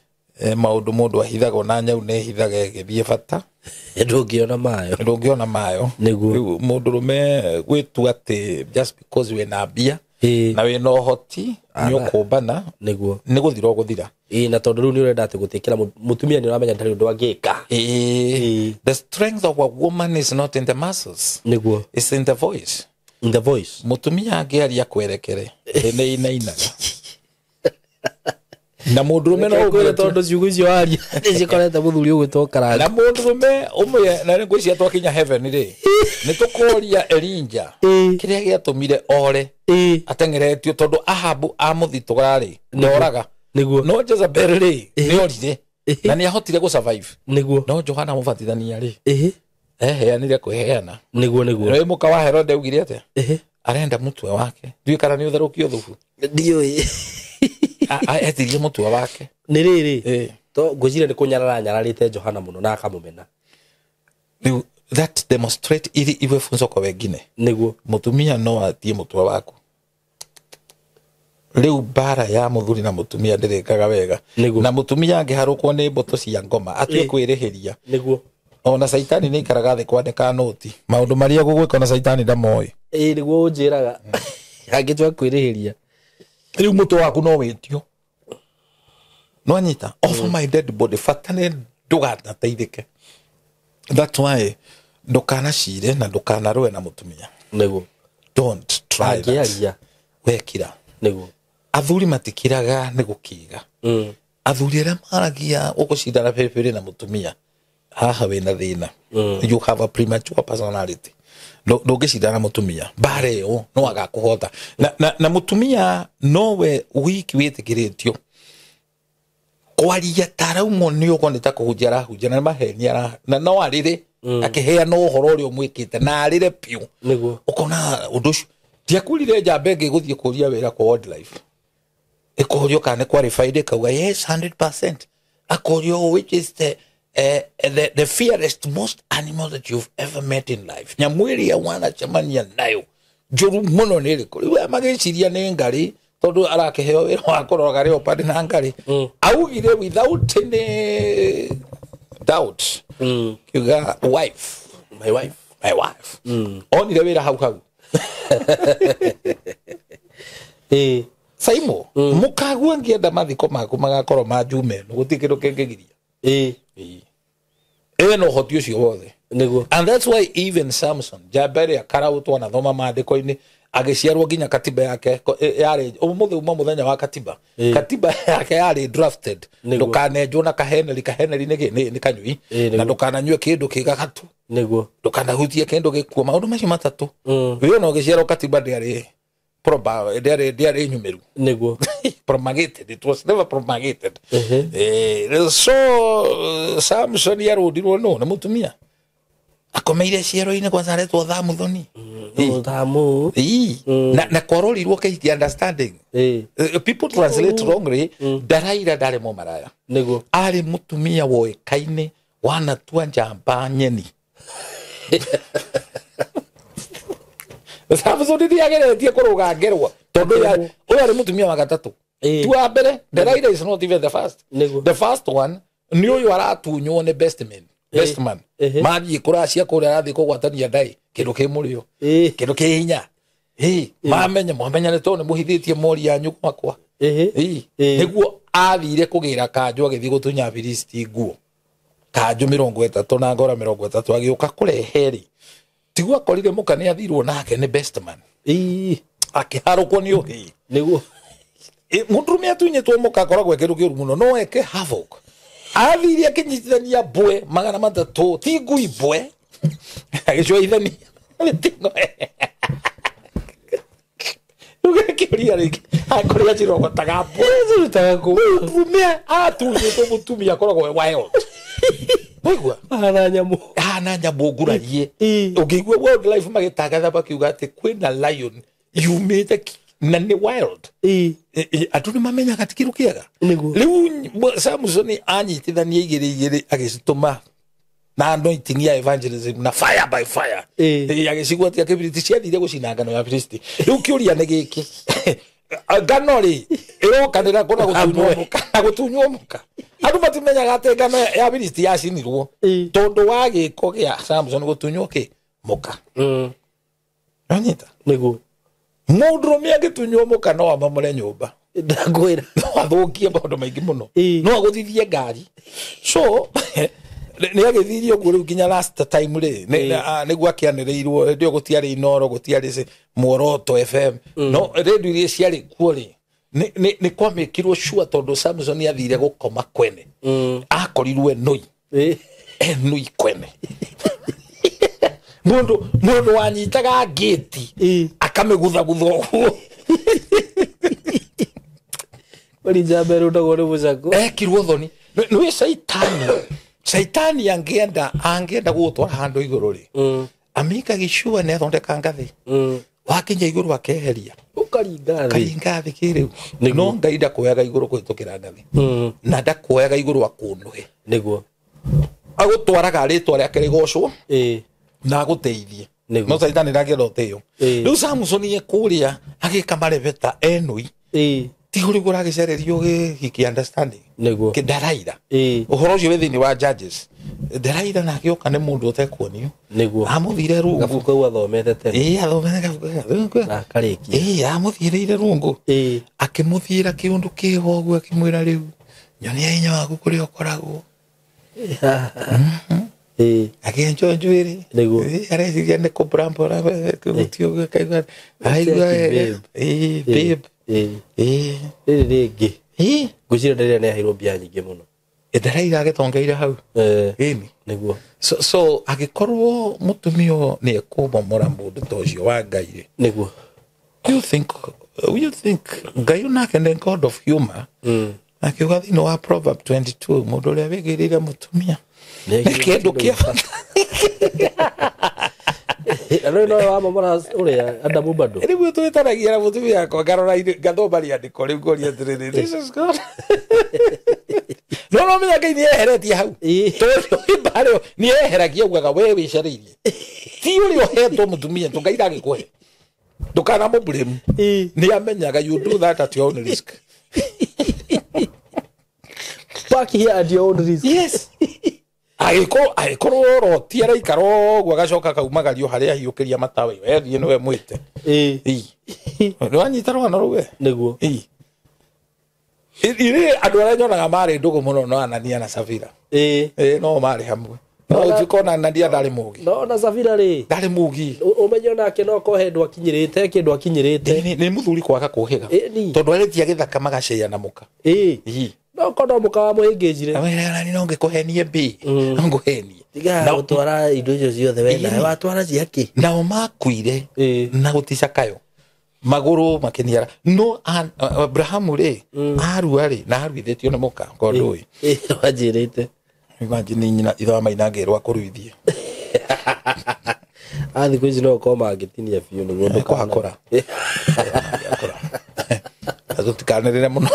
A: Maũndũ mũndũ ahithagwo na nyau nĩ ĩhithaga ĩgĩthiĩ bata.
B: Ndũngĩona mayo.
A: Ndũngĩona mayo.
B: Nĩguo.
A: Rĩu mũndũrũme gwĩtua atĩ just because wĩna mbia
B: Ĩĩ.
A: na wĩna ũhoti nĩ ũkũmbana,
B: Nĩguo.
A: nĩ gũthira ũgũthira.
B: Ĩĩ, na tondũ rĩu nĩ ũrenda atĩ gũtĩkĩra mũtumia nĩ ũramenya ndarĩ ũndũ angĩka.
A: Ĩĩ. The strength of a woman is not in the muscles.
B: Nĩguo.
A: It's in the voice.
B: In the voice.
A: Mũtumia angĩaria kwerekere, thĩ nĩ ĩinainaga. Na mũndũrũme no
B: Reke ngwĩre
A: ũmwĩre
B: tondũ ciugo icio waria nĩ cikorete mũthuri ũgwĩtwo Karanga.
A: Na mũndũrũme ũmwe, na ngwĩciria twakinya heaven rĩ, nĩ tũkoria Elijah
B: Ĩĩ.
A: kĩrĩa gĩatũmire ore
B: Ĩĩ.
A: ateng'eretio tondũ Ahabu amũthitũra rĩ, ndoraga.
B: Nĩguo.
A: No Jezebel rĩ, nĩ orire na nĩ ahotire gũ survive.
B: Nĩguo.
A: No Johana Mũbatithania rĩ,
B: Ĩhĩ.
A: eheanire kwĩheana.
B: Nĩguo, nĩguo.
A: Nĩ mũka wa Herode augire atĩa?
B: Ĩhĩ.
A: Arenda mũtwe wake. Ndiũĩ kana nĩ ũtherũkio thubu.
B: Ndiũĩ.
A: Etirie mũtwe wake.
B: Nĩ rĩrĩ.
A: Ĩĩ.
B: To ngwĩciria nĩ kũnyarara anyararĩte Johana mũno na akamũmena.
A: Rĩu that demonstrate ili iwe funzo kwa wengine.
B: Nĩguo.
A: Mũtumia no atie mũtwe waku. Rĩu mbara ya mũthuri na mũtumia ndĩrĩkaga wega.
B: Nĩguo.
A: Na mũtumia angĩharũkwo nĩ mbũtũ cia ngoma atue
B: Ĩĩ.
A: kwĩrĩhĩria.
B: Nĩguo.
A: Ona caitani nĩ aikaraga thĩ kwandĩka nũti. Maũndũ marĩa gũgwĩka ona caitani ndamoĩ.
B: Ĩĩ, nĩguo ũnjĩraga. Angĩtua kwĩrĩhĩria.
A: Rĩu mũtwe waku no wĩtio. No anyita over my dead body, bata nĩ ndũganateithĩke. That's why ndũkanacire na ndũkanarũe na mũtumia.
B: Nĩguo.
A: Don't try that.
B: Angĩaria.
A: Wekira.
B: Nĩguo.
A: Athuri matikiraga nĩ gũkiga. Athuri arĩa maragia ũgũcindana biribiri na mũtumia, haha wĩna thĩna. You have a premature personality. Ndũngĩcindana na mũtumia. Mbara ĩyo no agakũhota. Na mũtumia nowe wiki wĩtĩkĩrĩtio kwaria ta araumwo nĩ ũguo nĩ ta kũhunjia arahunjia na nĩ maheni na no arĩre akĩheana ũhoro ũrĩa ũmwĩkĩte na arĩre biũ.
B: Nĩguo.
A: Ũkona ũndũ ũcio Ndiakurire njamba ĩngĩ gũthiĩ kũria wĩra kwa wildlife. Ĩkũrio kana nĩ qualified ĩkauga yes 100%. Akorio which is the fiercest most animal that you've ever met in life. Nyamũ ĩrĩa wanacemania nayo njũru mũno nĩ ĩrĩkũ? Rĩu magĩciria nĩ ngarĩ tondũ arakĩheo wĩra wa kũroraga leopard na ngarĩ. Augire without any doubt. Kiuga wife.
B: My wife.
A: My wife. Onire wĩra hau hau. Saimo, mũkaguo ngĩenda mathiko maku magakorwo ma njume, gũtirĩ kĩndũ kĩngĩgiria. Ĩno ũhoti ũcio wothe.
B: Nĩguo.
A: And that's why even Samson, njamba ĩrĩa karaũtwo na thoma maandĩko-inĩ, agĩciarwo nginya katiba yake yarĩ ũmũthĩ uma mũthenya wa katiba. Katiba yake yarĩ drafted. Ndũkanenjwo na kaheneri, kaheneri nĩ kanyui, na ndũkananyue kĩndũ kĩgagatu.
B: Nĩguo.
A: Ndũkanahutie kĩndũ gĩkuo, maũndũ macio matatũ. Wĩ ona ũgĩciarwo katiba ndĩarĩ ndĩarĩ nyumĩru.
B: Nĩguo.
A: Promulgated. It was never promulgated. So Samson yarũndirwo nũ nĩ mũtumia. Akomeire ciero-inĩ kwanza aretwo Thamuthoni.
B: Thamu.
A: Na kwarorirwo kĩhiki understanding. People translate wrongly. Daraira ndarĩ mũmaraya.
B: Nĩguo.
A: Arĩ mũtumia woĩkaine wanatua njamba nyeni. Samson ndiageretie kũrũga ngerwa tondũ ũyũ arĩ mũtumia wa gatatũ. Tu wa mbere, Daraira is not even the first. The first one nĩ ũyũ aratunywo nĩ best man. Best man. Mathiĩ kũracia kũrĩa arathiĩ kũgwatania ndai kĩndũ kĩ mũrĩo kĩndũ kĩ hinya. Mamenya mwamenya nĩ tondũ nĩ mũhithĩtie mori yanyu gwakwa. Nĩguo athire kũgĩra kanjũ agĩthiĩ gũtunya Afilisti nguo kanjũ 30 na ngora 30 agĩũka kũrehe rĩ tiguo akorire mũka nĩ athirwo nake nĩ best man. Akĩharũkwo nĩ ũhĩ.
B: Nĩguo.
A: Mũndũrũme atunyĩtwo mũka akoragwo kĩndũ kĩũru mũno no eke havoc. Athire akĩnyitithania mbwe 300 ti ngui mbwe agĩcoithania mĩtino. Ũgakĩũria rĩngĩ akũrĩa cirogotaga mbwe
B: cirutaga kũ?
A: Mũndũrũme atunyĩtwo mũtumia akoragwo e wild. Waigua?
B: Ahana nyamũ.
A: Ahana nyamũ ngurarie. Ũngĩigua wildlife magĩtangatha makiuga atĩ kwĩna lion yumĩte na nĩ wild. Andũ nĩ mamenyaga ti kĩndũ kĩega. Rĩu Samson anyitithania igĩrĩ igĩrĩ agĩcitũma na anointing ya evangelism na fire by fire. Agĩcigwatia kĩbiriti ciathire gũcina ngano ya Filisti. Rĩu kĩũria nĩ gĩkĩ. Ngano rĩ ĩrokanĩra kũna gũtunywo mũka na gũtunywo mũka. Andũ matimenyaga atĩ ngano ya Filisti yacinirwo tondũ wa gĩko gĩa Samson gũtunywo kĩ mũka. Nonyita?
B: Nĩguo.
A: Mũndũrũme angĩtunywo mũka no amomore nyũmba.
B: Ndakwĩra.
A: No athũkie maũndũ maingĩ mũno. No agũthithie ngari. So nĩ agĩthirie ũguo rĩu nginya last time rĩ nĩguo akĩanĩrĩirwo hĩndĩ ĩyo gũtiarĩ Inoro gũtiarĩ Muoroto FM no rĩndio iria ciarĩ kuo rĩ nĩ kwamĩkirwo sure tondũ Samson athire gũkoma kwene. Akorirwo enũi. Enũi kwene. Mũndũ wanyitaga ngĩti akamĩguthagutha ũguo.
B: Ũrĩ njamba ĩrũndagwo nĩ mũcakũ.
A: Ekirwo thoni. Nĩ caitani. Caitani angĩenda gũgũtwara handũ igũrũ rĩ amĩka gĩcua nĩ athondeka ngathĩ. Wakinya igũrũ akeheria.
B: Ũkaringa thĩ.
A: Ũkaringa thĩ kĩrĩu. No Ngai ndakuoyaga igũrũ kũhĩtũkĩra ngathĩ. Na ndakuoyaga igũrũ akũnũhe.
B: Nĩguo.
A: Agũtwaraga rĩtwa rĩake rĩgocwo. Na agũteithie. No caitani ndangĩenda ũtĩo. Rĩu Samson ekũrĩa agĩka marebeta enũi. Ti ũrĩguo ũragĩcererio gĩkĩ understanding.
B: Nĩguo.
A: Kĩndaraira. Ũhoro ũcio wĩ thĩinĩ wa Judges. Ndaraira nake oka nĩ mũndũ ũtekuonio.
B: Nĩguo.
A: Amũthire rungu.
B: Gabuku kau athomete tene.
A: Athomete gabuku.
B: Na akarĩkia.
A: Amũthirĩire rungu. Akĩmũthiĩra kĩũndũ kĩho ũguo akĩmwĩra rĩu nyonia hinya waku kũrĩa ũkoragwo. Akĩenjwo njuĩrĩ.
B: Nĩguo.
A: Areciria nĩ kũbrambora gũtio akaigua. Araigua babe.
B: Rĩrĩ rĩngĩ. Ngwĩciria Ndaraira nĩ aheirwo mbia nyingĩ mũno.
A: Ndaraira agĩtongeire hau. Ĩni.
B: Nĩguo.
A: So angĩkorwo mũtumia nĩ ekũmomora mũndũ ta ũcio wa Ngai rĩ.
B: Nĩguo.
A: Do you think Ngai onake nĩ God of humor? Akiuga thĩinĩ wa Proverb 22 mũndũ ũrĩa wĩgĩrĩire mũtumia nĩ kĩndũ kĩa bata.
B: Na no wa mamora uria Adamu bado.
A: Rĩu twĩtaragia na mũtumia wakwa ngarora ngathoma rĩandĩko rĩu ngoria atĩrĩrĩ, this is God. No menya Ngai nĩeheretie hau. Tondũ imbarĩ nĩeheragia ugaga we wĩcarĩirie. Ti ũrĩa ũhetwo mũtumia tũ Ngai ndangĩkũhe. Ndũkanamũblame. Nĩamenyaga you do that at your own risk.
B: Park here at your own risk.
A: Yes. Agĩkorwo roti araikara ũguo agacoka akaumagario harĩa ahiũkĩria matawa we thiĩ nĩwe mwĩte. Nĩwanyita rũgano rũu we?
B: Nĩguo.
A: Irĩ andũ arĩa nyonaga marĩ ndũgũ mũno no Anania na Safira. No marĩ hamwe. No ũtukũ na Anania ndarĩ mũgi.
B: No na Safira rĩ.
A: Ndarĩ mũgi.
B: Ũmenye onake no ko he ndũ akinyĩrĩte kĩndũ akinyĩrĩte.
A: Nĩ mũthuri kwaga kũhĩga. Tondũ arĩtia gĩthaka magaceana mũka.
B: No kono mũka wa mũhĩngĩcire.
A: Awera no ngĩkũhenie mbi. No ngũhenie.
B: Tiga gũtwara indo icio ciothe we nawe watwara ciakĩ.
A: Nao makuire na gũticakayo. Magũrũ makĩniara. No Abrahamu rĩ arua rĩ na aruithĩtio nĩ mũka ko ndũĩ.
B: Wanjĩrĩte.
A: Imagine nyina ithe wa maina ngĩrwo akũruithie.
B: Thikũ ici no ũkorwo mangĩtinia biũ nĩguo
A: ndũkahakũra. Tũtikanĩrĩre mũno.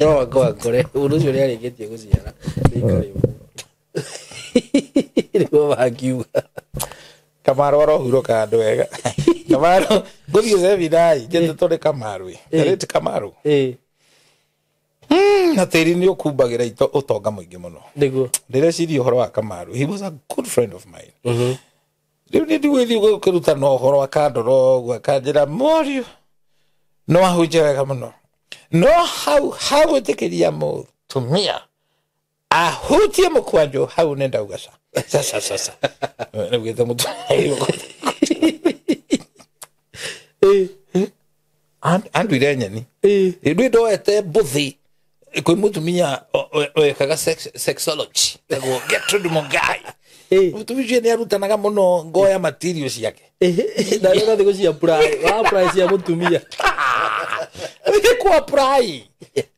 B: No akore ũndũ ũcio nĩarĩkĩtie gũciara nĩikare ũguo. Nĩguo makiuga.
A: Kamaru arohurũka andũ wega. Kamaru ngũthiĩ seminar njĩte tũrĩ Kamaru. Ndarĩte Kamaru. Na tĩri nĩ ũkumbagĩra ũtonga mũingĩ mũno.
B: Nĩguo.
A: Ndĩreciria ũhoro wa Kamaru. He was a good friend of mine. Rĩu nĩ ndigũgĩthiĩ gũkĩrutana ũhoro akandora ũguo akanjĩra mũriũ no ahunjie wega mũno. No hau hagwĩtĩkĩria mũtumia ahutie mũkwanjũ hau nĩ ndauga ca. Ca ca ca. Nĩugĩte mũtumia. Anduire nyeni. Rĩu ndoete mbũthi kwĩ mũtumia wekaga sexology. Tagwo Gertrude Mungai. Mũtumia ũcio nĩarutanaga mũno ngoya material ciake.
B: Na rĩu ũgathiĩ gũci-apply. Wa-apply cia mũtumia.
A: Nĩ ku-apply.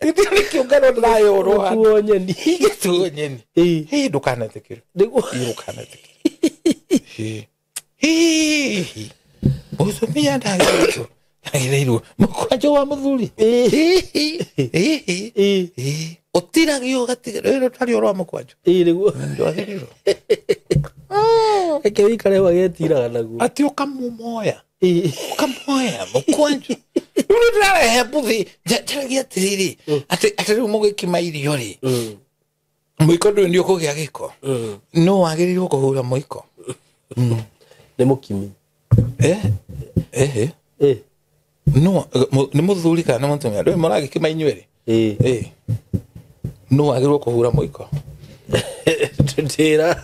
A: Nĩ kĩũngano ndĩrayũrwo handũ.
B: Gũtuo nyeni.
A: Gĩtuo nyeni. Ndũkanetĩkĩre. Ndũkanetĩkĩre. Mũtumia ndagĩrĩirwo. Ndagĩrĩirwo. Mũkwanjũ wa mũthuri. Ũtiragio ũgatigĩrĩra rũtarĩ ũrwa mũkwanjũ.
B: Nĩguo.
A: Ndwagĩrĩirwo.
B: Reke wĩikare hau agĩtiraga naguo.
A: Atĩ ũkamũmoya. Ũkamoya mũkwanjũ. Rĩu nĩ ndĩrarehe mbũthi njaragia atĩrĩrĩ atĩ rĩu mũgĩkima irio rĩ mũiko ndũĩ nĩ ũkũgĩa gĩko. No wagĩrĩirwo kũhura mũiko.
B: Nĩ mũkimi.
A: No nĩ mũthuri kana nĩ mũtumia ndũĩ mũragĩkima inyuĩ rĩ. No wagĩrĩirwo kũhura mũiko.
B: Ndĩra.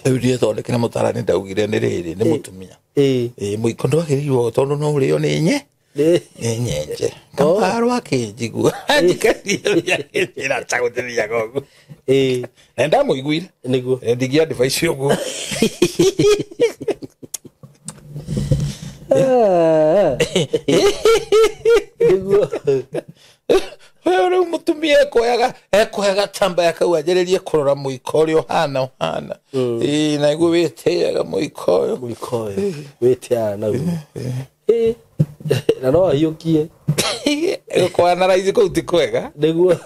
A: Rĩu ndiethondekire mũtarani ndaugire nĩ rĩrĩ nĩ mũtumia. Mũiko ndwagĩrĩirwo tondũ no ũrĩo nĩ nye. Nĩ nyenje. Kamaru akĩnjigua. Anjikaria ta gũthiaga ũguo. Na ndamũiguire.
B: Nĩguo.
A: Ndingĩa advice ũguo.
B: Nĩguo.
A: Rĩu mũtumia ekoyaga tamba kau anjĩrĩrie kũrora mũiko ũrĩa ũhana. Na iguo wĩtĩaga mũiko ũyũ.
B: Mũiko ũyũ. Wĩtĩaga naguo. Na no ahiũkie.
A: Kwana raithi kũu ti kwega.
B: Nĩguo.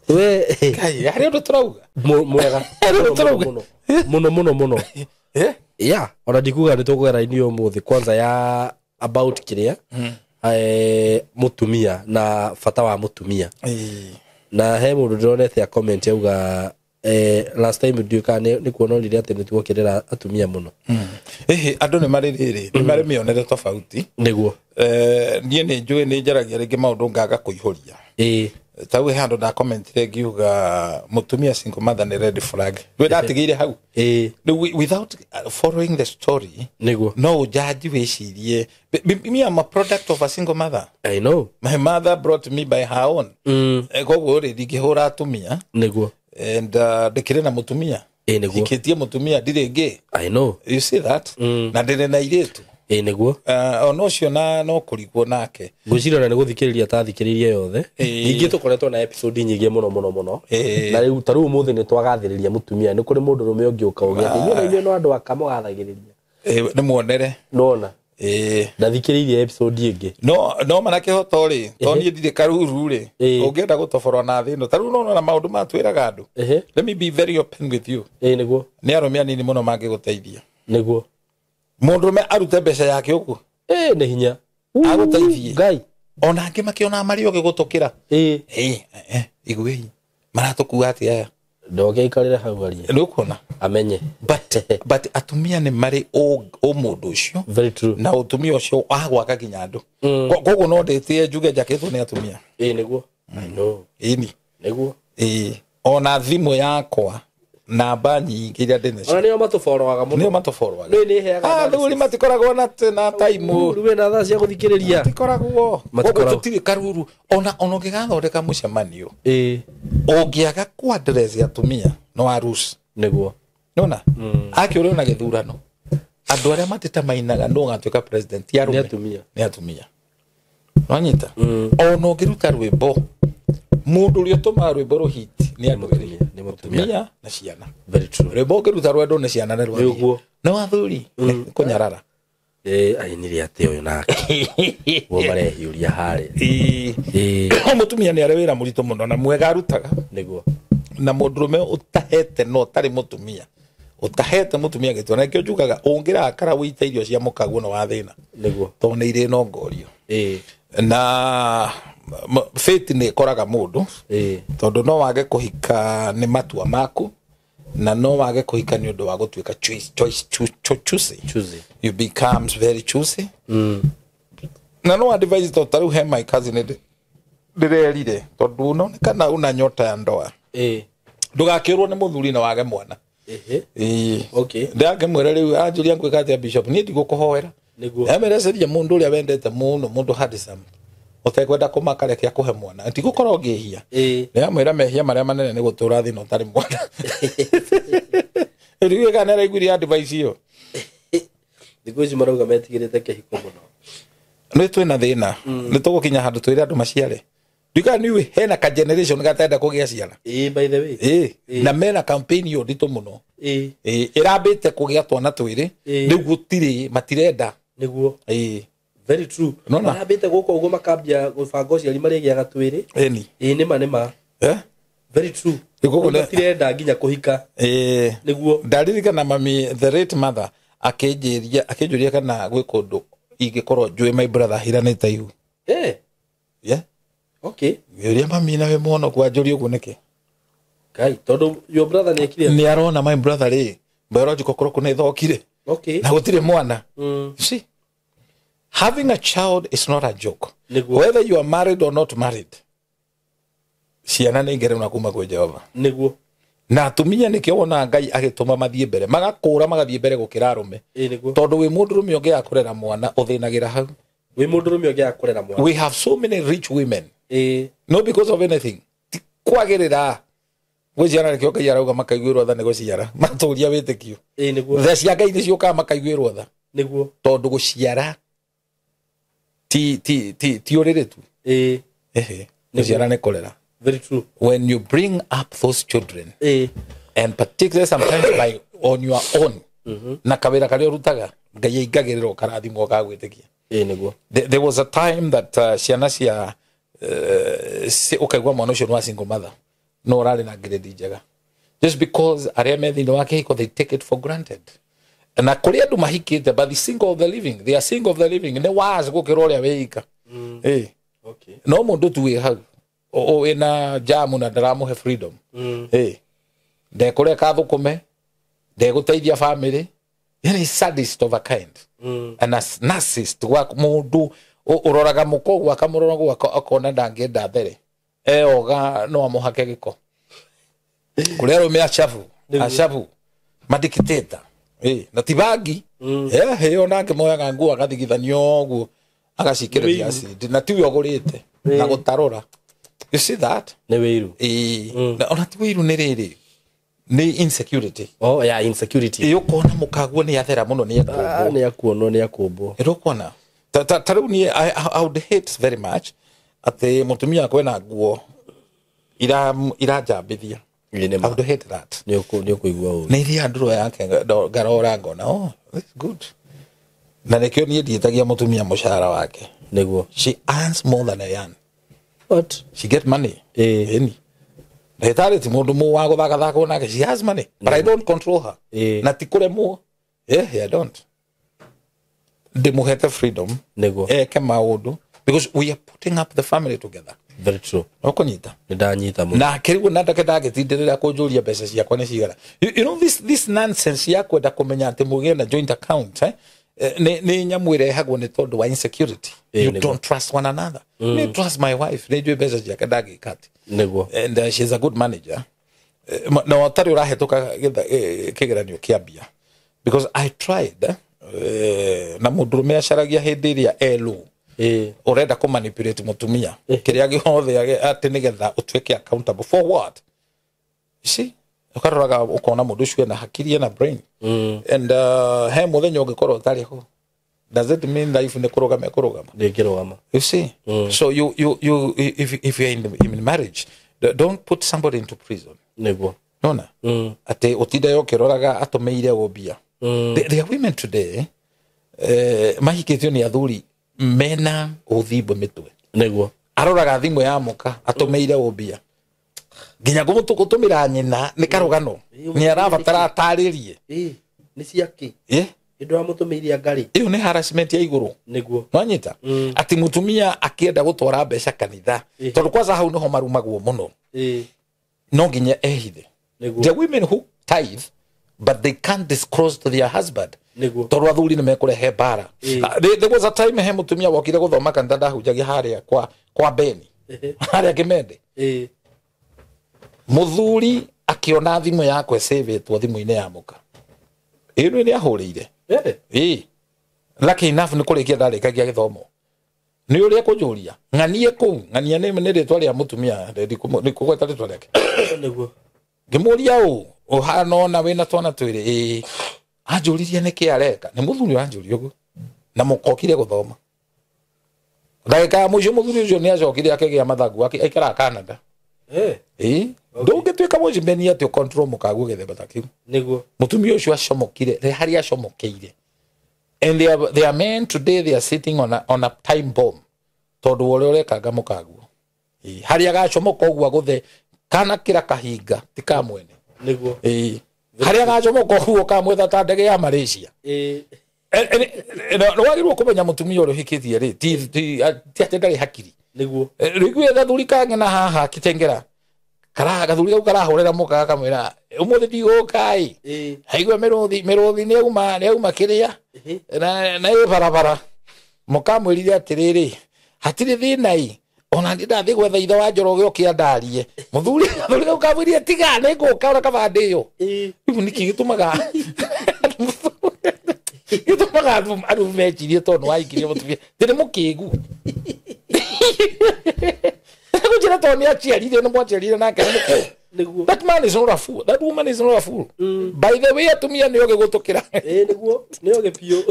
B: We
A: Kai, harĩ ũndũ tũrauga?
B: Mwega.
A: Harĩ ũndũ tũrauga?
B: Mũno mũno mũno. Yeah, ona ndikuga nĩ tũkũgera raini ũmũthĩ kwanza ya about kĩrĩa mũtumia na bata wa mũtumia. Na he mũndũ ndĩronete a comment yauga last time ndiũĩ kana nĩ kuona onire atĩ nĩtuokĩrĩra atumia mũno.
A: Andũ nĩ marĩ rĩrĩ, nĩ marĩ mĩonere tofauti.
B: Nĩguo.
A: Niĩ nĩ njũĩ nĩ njaragia rĩngĩ maũndũ ngaga kũihũria. Tau he handũ ndakomentire ngiuga mũtumia single mother nĩ red flag. Rĩu ndatigĩire hau. Rĩu without following the story,
B: Nĩguo.
A: no ũjanji wĩcirie. Me I'm a product of a single mother.
B: I know.
A: My mother brought me by her own. Koguo rĩ ndingĩhũra atumia.
B: Nĩguo.
A: And ndĩkĩrĩ na mũtumia.
B: Nĩguo.
A: Hikĩtie mũtumia ndirĩ ngĩ.
B: I know.
A: You see that? Na ndĩrĩ na airĩtu.
B: Ĩ nĩguo.
A: Ona ũcio na no kũrigwo nake.
B: Ngwĩciria ona nĩ gũthikĩrĩria tathikĩrĩirie yothe. Ningĩ tũkoretwo na episode nyingĩ mũno mũno mũno. Na rĩu ta rĩu ũmũthĩ nĩ twagathĩrĩria mũtumia. Nĩ kũrĩ mũndũ rũme ũngĩũka ũgĩ atĩ inyuĩ na inyuĩ no andũ aka mũgathagĩrĩria.
A: Nĩ muonere.
B: Nona. Ndathikĩrĩirie episode ĩngĩ.
A: No mana kĩhoto rĩ, to niĩ ndirĩ karuru rĩ, ũngĩenda gũtoborwo na thĩ ĩno, ta rĩu nona maũndũ matwĩraga andũ. Let me be very open with you.
B: Nĩguo.
A: Nĩ arũme anini mũno mangĩgũteithia.
B: Nĩguo.
A: Mũndũrũme arute mbeca yake ũguo.
B: Nĩ hinya.
A: Agũteithie.
B: Ngai.
A: Ona angĩ makĩona marĩ ogĩ gũtũkĩra. Iguei. Maratũkua atĩa aya?
B: Ndoke aikarĩre hau arie.
A: Nĩ ũkuona?
B: Amenye.
A: But atumia nĩ marĩ ũmũndũ ũcio.
B: Very true.
A: Na ũtumia ũcio wa gwaka nginya andũ. Koguo no ndĩtĩe njuge njakĩtwo nĩ atumia.
B: Nĩguo. I know.
A: Ĩni.
B: Nĩguo.
A: Ona thimũ yakwa namba nyingĩ iria ndĩ nacio.
B: Ona nĩo matũboroaga mũno.
A: Nĩo matũboroaga.
B: Nĩ nĩheaga.
A: Athuri matikoragwo na taimu.
B: Rĩu wĩna thaa cia gũthikĩrĩria.
A: Matikoragwo. Koguo tũtirĩ karuru. Ona ũngĩgathondeka mũcemanio. Ũngĩaga kũ address atumia no aruci.
B: Nĩguo.
A: Nĩwona? Akĩũrĩo na gĩthurano. Andũ arĩa matitamainaga nũ ũgatuĩka president ti arũme.
B: Nĩ atumia.
A: Nĩ atumia. Nĩwanyita? Ona ũngĩruta rwĩmbo mũndũ ũrĩa ũtũmaga rwĩmbo rũhiti nĩ andũ erĩ.
B: Nĩ mũtumia
A: na ciana.
B: Very true.
A: Rwĩmbo ũngĩruta rwendwo nĩ ciana nĩ rwathiĩ.
B: Nĩguo.
A: No athuri kũnyarara.
B: Ainire atĩ ũyũ nake. Guo marehiũria harĩa.
A: Mũtumia nĩ arĩ wĩra mũritũ mũno na mwega arutaga.
B: Nĩguo.
A: Na mũndũrũme ũtahete no ũtarĩ mũtumia. Ũtahete mũtumia gĩtũ. Na nĩkĩo njugaga ũngĩrakara ũite irio cia mũkaguo no wathĩna.
B: Nĩguo.
A: Tondũ nĩ irĩ nongorio. Na fate nĩ ĩkoraga mũndũ. Tondũ no wage kũhika nĩ matua maku na no wage kũhika nĩ ũndũ wa gũtuĩka choosy. You becomes very choosy. Na no advise to ta rĩu he my cousin ndĩrerire tondũ unaonekana una nyota ya ndoa. Ndũgakĩũrwo nĩ mũthuri na wage mwana.
B: Okay.
A: Ndakĩmwĩra rĩu anjũria ngwĩka atĩa bishop niĩ ndigũkũhoera.
B: Nĩguo.
A: Emereceria mũndũ ũrĩa wendete mũno mũndũ handsome ũtekwenda kũmaka reke akũhe mwana ndigũkorwo ngĩhia. Ndĩramwĩra mehia marĩa manene nĩ gũtũra thĩ na ũtarĩ mwana. Rĩu kana nĩaraiguire advice ĩyo.
B: Thikũ ici marauga metigĩrĩte kĩhiko mũno.
A: Nĩ twĩna thĩna. Nĩ tũgũkinya handũ twĩre andũ maciare. Ndika niĩ hena ka generation gatenda kũgĩa ciana.
B: By the way.
A: Na mena campaign ĩyo nditũ mũno. Ĩrambĩte kũgĩa twana twĩrĩ rĩu gũtirĩ matirenda.
B: Nĩguo. Very true. Marambĩte gũka ũguo makambia gũbanga ũciari marĩgĩaga twĩrĩ. Nĩma nĩma. Very true. Matirenda nginya kũhika. Nĩguo.
A: Ndaririkana mami the late mother akĩnjĩria akĩnjũria kana gwĩ kũndũ ingĩkorwo njũĩ my brother ahiranĩte ihu. Yeah.
B: Okay.
A: Ngĩũria mami nawe mũhonoku anjũria ũguo nĩkĩ?
B: Ngai, tondũ your brother nĩ ekire.
A: Nĩ arona my brother rĩ biological clock nĩ ĩthokire.
B: Okay.
A: Na gũtirĩ mwana. You see? Having a child is not a joke.
B: Nĩguo.
A: Whether you are married or not married. Ciana nĩ ngerenwa kuma kwĩ Jehova.
B: Nĩguo.
A: Na atumia nĩkĩo wonaga Ngai agĩtũma mathiĩ mbere. Magakũra magathiĩ mbere gũkĩra arũme.
B: Nĩguo.
A: Tondũ wĩ mũndũrũme ũngĩaga kũrera mwana ũthĩnagĩra hau.
B: Wĩ mũndũrũme ũngĩaga kũrera mwana.
A: We have so many rich women. No because of anything. Ti kwagĩrĩra. Gwĩ ciana nĩkĩo Ngai arauga makaiguĩrwo tha nĩ gũciara. Matũria wĩtĩkio.
B: Nĩguo.
A: Tha cia Ngai nĩciũkaga makaiguĩrwo tha.
B: Nĩguo.
A: Tondũ gũciara ti ũrĩrĩ tu. Gũciara nĩ kũrera.
B: Very true.
A: When you bring up those children, and particularly sometimes by on your own, na kawĩra karĩa ũrutaga Ngai aingagĩrĩra ũkarathimwo ũkagwĩtĩkia.
B: Nĩguo.
A: There was a time that ciana cia ũkaigua mwana ũcio nĩ wa single mother no ũrarĩ na grade njega just because arĩa me thĩinĩ wa kĩhiko they take it for granted. Na kũrĩ andũ mahikĩte but the single of the living, they are single of the living nĩ worse gũkĩra ũrĩa wĩika.
B: Okay.
A: No mũndũ tu wĩ hau wĩna jamu na ndaramũhe freedom. Ndekũreka thũkũme, ndegũteithia family, yani sadist of a kind. And a narcissist wa mũndũ ũroraga mũka ũguo akamũrora ũguo akona ndangĩenda there. Eoga no amũhake gĩko. Kũrĩ arũme acabu madikiteta. Na ti bangi. Ĩyo nake moyaga nguo agathigithania ũguo agacikĩrĩria acid na tiwe ũgũrĩte na gũtarũra. You see that?
B: Nĩ wĩiru.
A: Na ona ti wĩiru nĩ rĩrĩ. Nĩ insecurity.
B: Oh yeah, insecurity.
A: Ĩ ũkona mũkaguo nĩ athera mũno nĩ ekũmbwo.
B: Nĩ akuonwo nĩ akũmbwo.
A: Ĩrũkuona ta rĩu niĩ I would hate very much atĩ mũtumia wakwa ena nguo iranjambithia. I would hate that.
B: Nĩ ũkũigua ũru.
A: Nĩ ithiaga nduro yake ngarora ngona, oh, this is good. Na nĩkĩo niĩ ndiĩtagia mũtumia mũcara wake.
B: Nĩguo.
A: She earns more than I earn.
B: What?
A: She get money.
B: Ĩni.
A: Ndagĩtarĩ ti mũndũ mũ wa gũthakathakwo nake. She has money, but I don't control her. Na ti kũremwo. Yeah, I don't. Ndĩmũhete freedom.
B: Nĩguo.
A: Eke maũndũ. Because we are putting up the family together.
B: Very true.
A: Ũkũnyita?
B: Nĩndanyita mũno.
A: Na kĩrĩu na ndake ndangĩtindĩrĩra kũnjũria mbeca ciakwa nĩ cigana. You know this nonsense ya kwenda kũmenya atĩ mũgĩe na joint account, eh? Nĩ nyamũ ĩrehagwo nĩ tondũ wa insecurity. You don't trust one another. Nĩ trust my wife. Nĩ njũĩ mbeca ciake ndangĩka atĩ.
B: Nĩguo.
A: And she's a good manager. Na ũtarĩ ũrahĩtũka kĩgeranio kĩa mbia. Because I tried, na mũndũrũme acaragia hĩndĩ ĩrĩa elu. Ũrenda kũmanipulate mũtumia. Kĩrĩa gĩothe atĩ nĩgetha ũtuĩke accountable for what? You see? Ũkaroraga ũkona mũndũ ũcio ena hakiri ena brain. And he mũthenya ũngĩkorwo ũtarĩ ho. Does it mean life nĩ kũrũgama ĩkũrũgama?
B: Ndĩngĩrũgama.
A: You see? So you if you're in marriage, don't put somebody into prison.
B: Nĩguo.
A: Nona? Atĩ ũtinde ũkĩroraga atũmĩire ũmbia. There are women today mahikĩtio nĩ athuri mena ũthimbo mĩtwe.
B: Nĩguo.
A: Aroraga thimũ ya mũka atũmĩire ũmbia. Nginya gũtũmĩra nyina nĩ karũgano. Nĩ arabatara atarĩrie.
B: Nĩ ciake. Nĩ ndĩramũtũmĩire ngarĩ.
A: Ĩyo nĩ harassment ya igũrũ.
B: Nĩguo.
A: Nwanyita? Atĩ mũtumia akĩenda gũtwara mbeca kanitha. Tondũ kwanza hau nĩho marumagwo mũno. No nginya ehithe.
B: Nĩguo.
A: There are women who tithe but they can't disclose to their husband.
B: Nĩguo.
A: Tondũ athuri nĩ mekũrehe mbara. There was a time he mũtumia wokire gũthoma kanitha ndahunjagia harĩa kwa Beni. Harĩa Kĩmende. Mũthuri akĩona thimũ yakwa ĩcĩvĩtwo thimũ-inĩ ya mũka. Ĩno nĩ ahũrĩire. Lucky enough nĩ kũrĩkia ndarĩkagia gĩthomo. Nĩ ũrĩa kũnjũria. Ng'anie kũu, ng'ania nĩ rĩtwa rĩa mũtumia, nĩ kũgweta rĩtwa rĩake.
B: Nĩguo.
A: Ngĩmũria ũũ, ũhana ona wĩna twana twĩrĩ, ĩĩ. Anjũririe nĩkĩ areka. Nĩ mũthuri ũranjũria ũguo. Na mũkokire gũthoma. Ndagĩka ya mũico mũthuri ũcio nĩ acokire akĩgĩa mathagu aikaraga Canada. Ndũngĩtuĩka mũcimeni atĩ ũcontrol mũkaguo gĩthemba ta kĩu.
B: Nĩguo.
A: Mũtumia ũcio acomokire, harĩa acomokeire. And they are men today, they are sitting on a time bomb. Tondũ ũrĩa ũrekanga mũkaguo. Harĩa agacomoka ũguo agũthe kana kĩra kahinga ti ka mwene.
B: Nĩguo.
A: Harĩa agacomoka ũguo kamwetha ta ndege ya Malaysia. Nĩ wagĩrĩirwo kũmenya mũtumia ũrĩa ũhikĩtie rĩ, ti atĩ ndarĩ hakiri.
B: Nĩguo.
A: Rĩu gathuri kangĩ na haha Kitengera. Gathuri kau karahũrĩra mũka gakamwĩra ũmũthĩ ndigũka ĩ. Aigua mĩrũthi nĩ auma kĩrĩa na ĩ barabara. Mũkamwĩrire atĩrĩrĩ, hatirĩ thĩna ĩ. Ona ndĩ ndathiĩ gwetha ithe wa Njoroge oke andarie. Mũthuri kau kamwĩrire tiga nĩ ngũka ona kaba ndĩyo. Rĩu nĩkĩ gĩtũmaga gĩtũmaga andũ mecirie tondũ nĩ wahikirie mũtumia. Ndĩ nĩ mũkĩgu. Kujira tondũ nĩ aciarire nĩ mwaciarire nake nĩ mũkĩgu.
B: Nĩguo.
A: That man is not a fool. That woman is not a fool. By the way, atumia nĩ ogĩ gũtũkĩra.
B: Nĩguo, nĩ ogĩ biũ.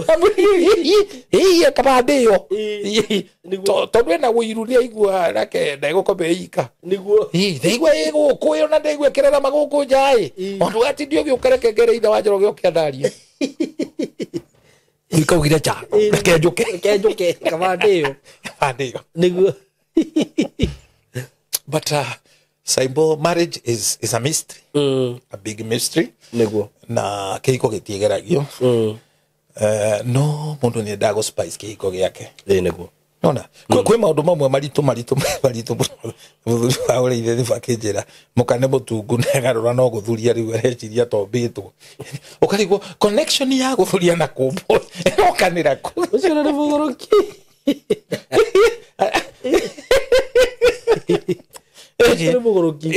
A: Ĩĩ kaba ndĩyo. Tondũ ena ũiru nĩ aigua nake ndegũkoma ĩika.
B: Nĩguo.
A: Ndaigua ĩ gũkũ ĩyo na ndaigua ĩkĩrera magũkũ nja ĩ. Ũndũ gatindi ũgĩũka reke ngere ithe wa Njoroge oke andarie. Nĩkaugire cha. Reke njũke.
B: Reke njũke kaba ndĩyo.
A: Kaba ndĩyo.
B: Nĩguo.
A: But Saimbo, marriage is a mystery. A big mystery.
B: Nĩguo.
A: Na kĩhiko gĩtigeragio. No mũndũ nĩ endaga gũ-spice kĩhiko gĩake.
B: Nĩguo.
A: Nona, kwĩ maũndũ mamwe maritũ mũno. Mũthuri wa ũrĩa ithe thĩba akĩnjĩra mũka nĩ mũtungu na agarũra no gũthuria rĩu areciria tombĩtwo. Ũkarigwo connection ya gũthuria na kũmbwo ĩrokanĩra kũ.
B: Ũcio nĩ mũgũrũki. Nĩ mũgũrũki.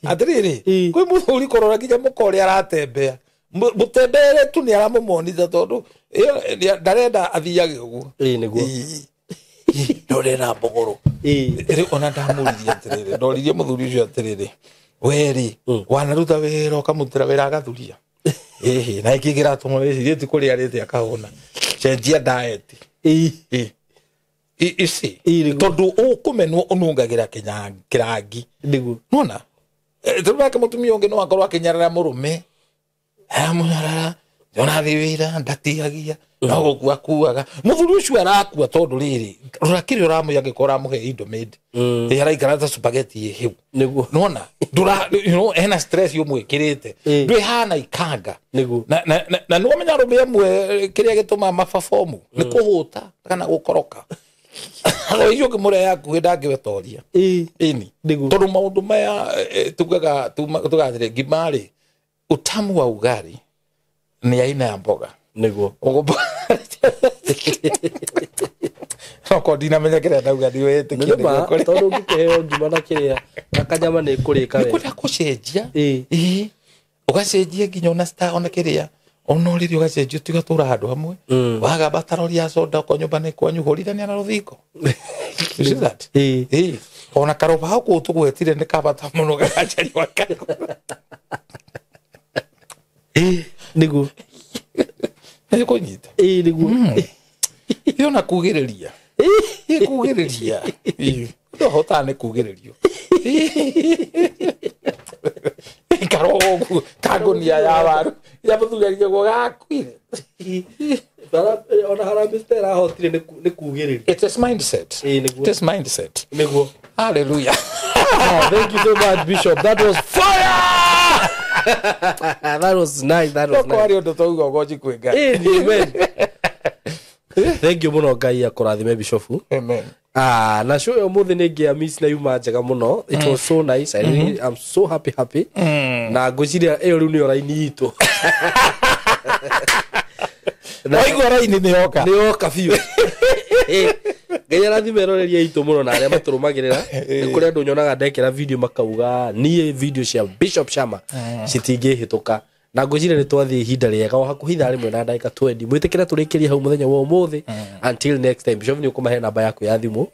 A: Atĩrĩrĩ, kwĩ mũthuri kũrora nginya mũka ũrĩa aratembea. Mũtembere tu nĩ aramũmonitha tondũ ndarenda athiage ũguo.
B: Nĩguo.
A: Ndore na mbogoro. Rĩu ona ndamũririe atĩrĩrĩ, ndoririe mũthuri ũcio atĩrĩrĩ, Weri wanaruta wĩra ũkamũrutĩra wĩra agathuria. Ĩhĩ na ĩkĩ kĩratũma wĩcirie ti kũrĩa arĩte akahũna. Cenjia diet. Ĩ. Ici tondũ ũkũmenwo ũnungagĩra kĩrangi.
B: Nĩguo.
A: Nona tondũ nake mũtumia ũngĩ no akorwo akĩnyarara mũrũme. Amũnyarara ndona thiĩ wĩra ndatihagia no gũkua kuaga. Mũthuri ũcio arakua tondũ rĩrĩ rora kĩrĩa ũramũhe angĩkorwo ũramũhe Indomie. Ĩ araikara ta spaghetti ĩhĩu.
B: Nĩguo.
A: Nona ndũra you know ena stress ũmwĩkĩrĩte. Ndwĩhana ikanga.
B: Nĩguo.
A: Na nĩwamenya arũme amwe kĩrĩa gĩtũmaga mababomu nĩ kũhũta kana gũkoroka. Icio ũngĩmũrehe hakuhĩ ndangĩwetoria. Ĩni. Tondũ maũndũ maya tugaga tugathire ngima rĩ utamu wa ugali ni aina ya mboga.
B: Nĩguo.
A: Okorwo ndinamenya kĩrĩa ndauga ndiwĩtĩkie
B: nĩma tondũ ũngĩkĩheo ngima na kĩrĩa na kanyama nĩ kũrĩka wega.
A: Nĩkwenda gũcenjia. Ĩĩ. Ũgacenjia nginya ona star ona kĩrĩa ona ũrĩrĩ ũgacenjia ũtiga tũra handũ hamwe. Wagamba tarori ya soda okorwo nyũmba nĩ kwanyu hũrithania na rũthingo. You see that? Ĩĩ. Ona karũbaũ kũu tũgwetire nĩ kabata mũno gagacaria karo.
B: Nĩguo.
A: Nĩ kũnyita.
B: Ĩĩ nĩguo.
A: Ĩyo na kugĩrĩria. Ĩ kugĩrĩria. Ndohotaga nĩ kugĩrĩrio. Karogu kangunia ya waru. Ya mũthuri arigagwo gakuire.
B: Ona Harambee Star ahotire nĩ kugĩrĩria.
A: It is mindset.
B: Ĩĩ nĩguo.
A: It is mindset.
B: Nĩguo.
A: Hallelujah.
B: Thank you so much Bishop. That was fire. That was nice. That was nice.
A: Kwari ũndũ twauga ũgoci kwĩ Ngai.
B: Amen. Thank you mũno Ngai akũrathime Bishop.
A: Amen.
B: Na show yo mũthĩ nĩ ngĩa miss na yuma njega mũno. It was so nice. I really I'm so happy. Na ngwĩciria ĩyo rĩu nĩyo raini itũ.
A: Waigua raini nĩ yoka.
B: Nĩ yoka biũ. Ngai arathime eroreria itũ mũno na arĩa matũrũmagĩrĩra. Nĩ kũrĩ andũ nyonaga ndekĩra video makauga niĩ video cia Bishop Shama citingĩhĩtũka. Na ngwĩciria nĩ twathiĩ ihinda rĩega o hakuhĩ ithaa rĩmwe na ndagĩka 20. Mwĩtĩkĩre tũrĩkĩrie hau mũthenya wa ũmũthĩ. Until next time. Bishop nĩ ũkũmahe namba yaku ya thimũ.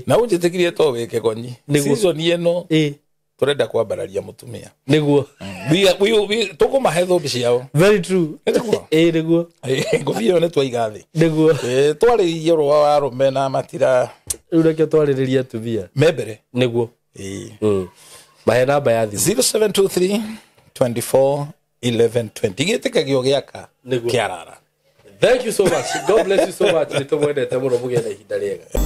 A: Na ũnjĩtĩkirie to wĩke gonyi. Season ĩno tũrenda kwambararia mũtumia.
B: Nĩguo.
A: Tũkũmahe thũmbĩ ciao.
B: Very true.
A: Nĩguo.
B: Nĩguo.
A: Ngũbia ĩyo nĩ twaiga thĩ.
B: Nĩguo.
A: Twarĩirie rũa wa arũme na matira.
B: Rĩu reke twarĩrĩrie atumia.
A: Me mbere.
B: Nĩguo. Mahe namba ya thimũ.
A: 0723 24 11 20. Gĩtĩkagio gĩaka kĩarara.
B: Thank you so much. God bless you so much. Nĩ tũmwendete mũno mũgĩe na ihinda rĩega.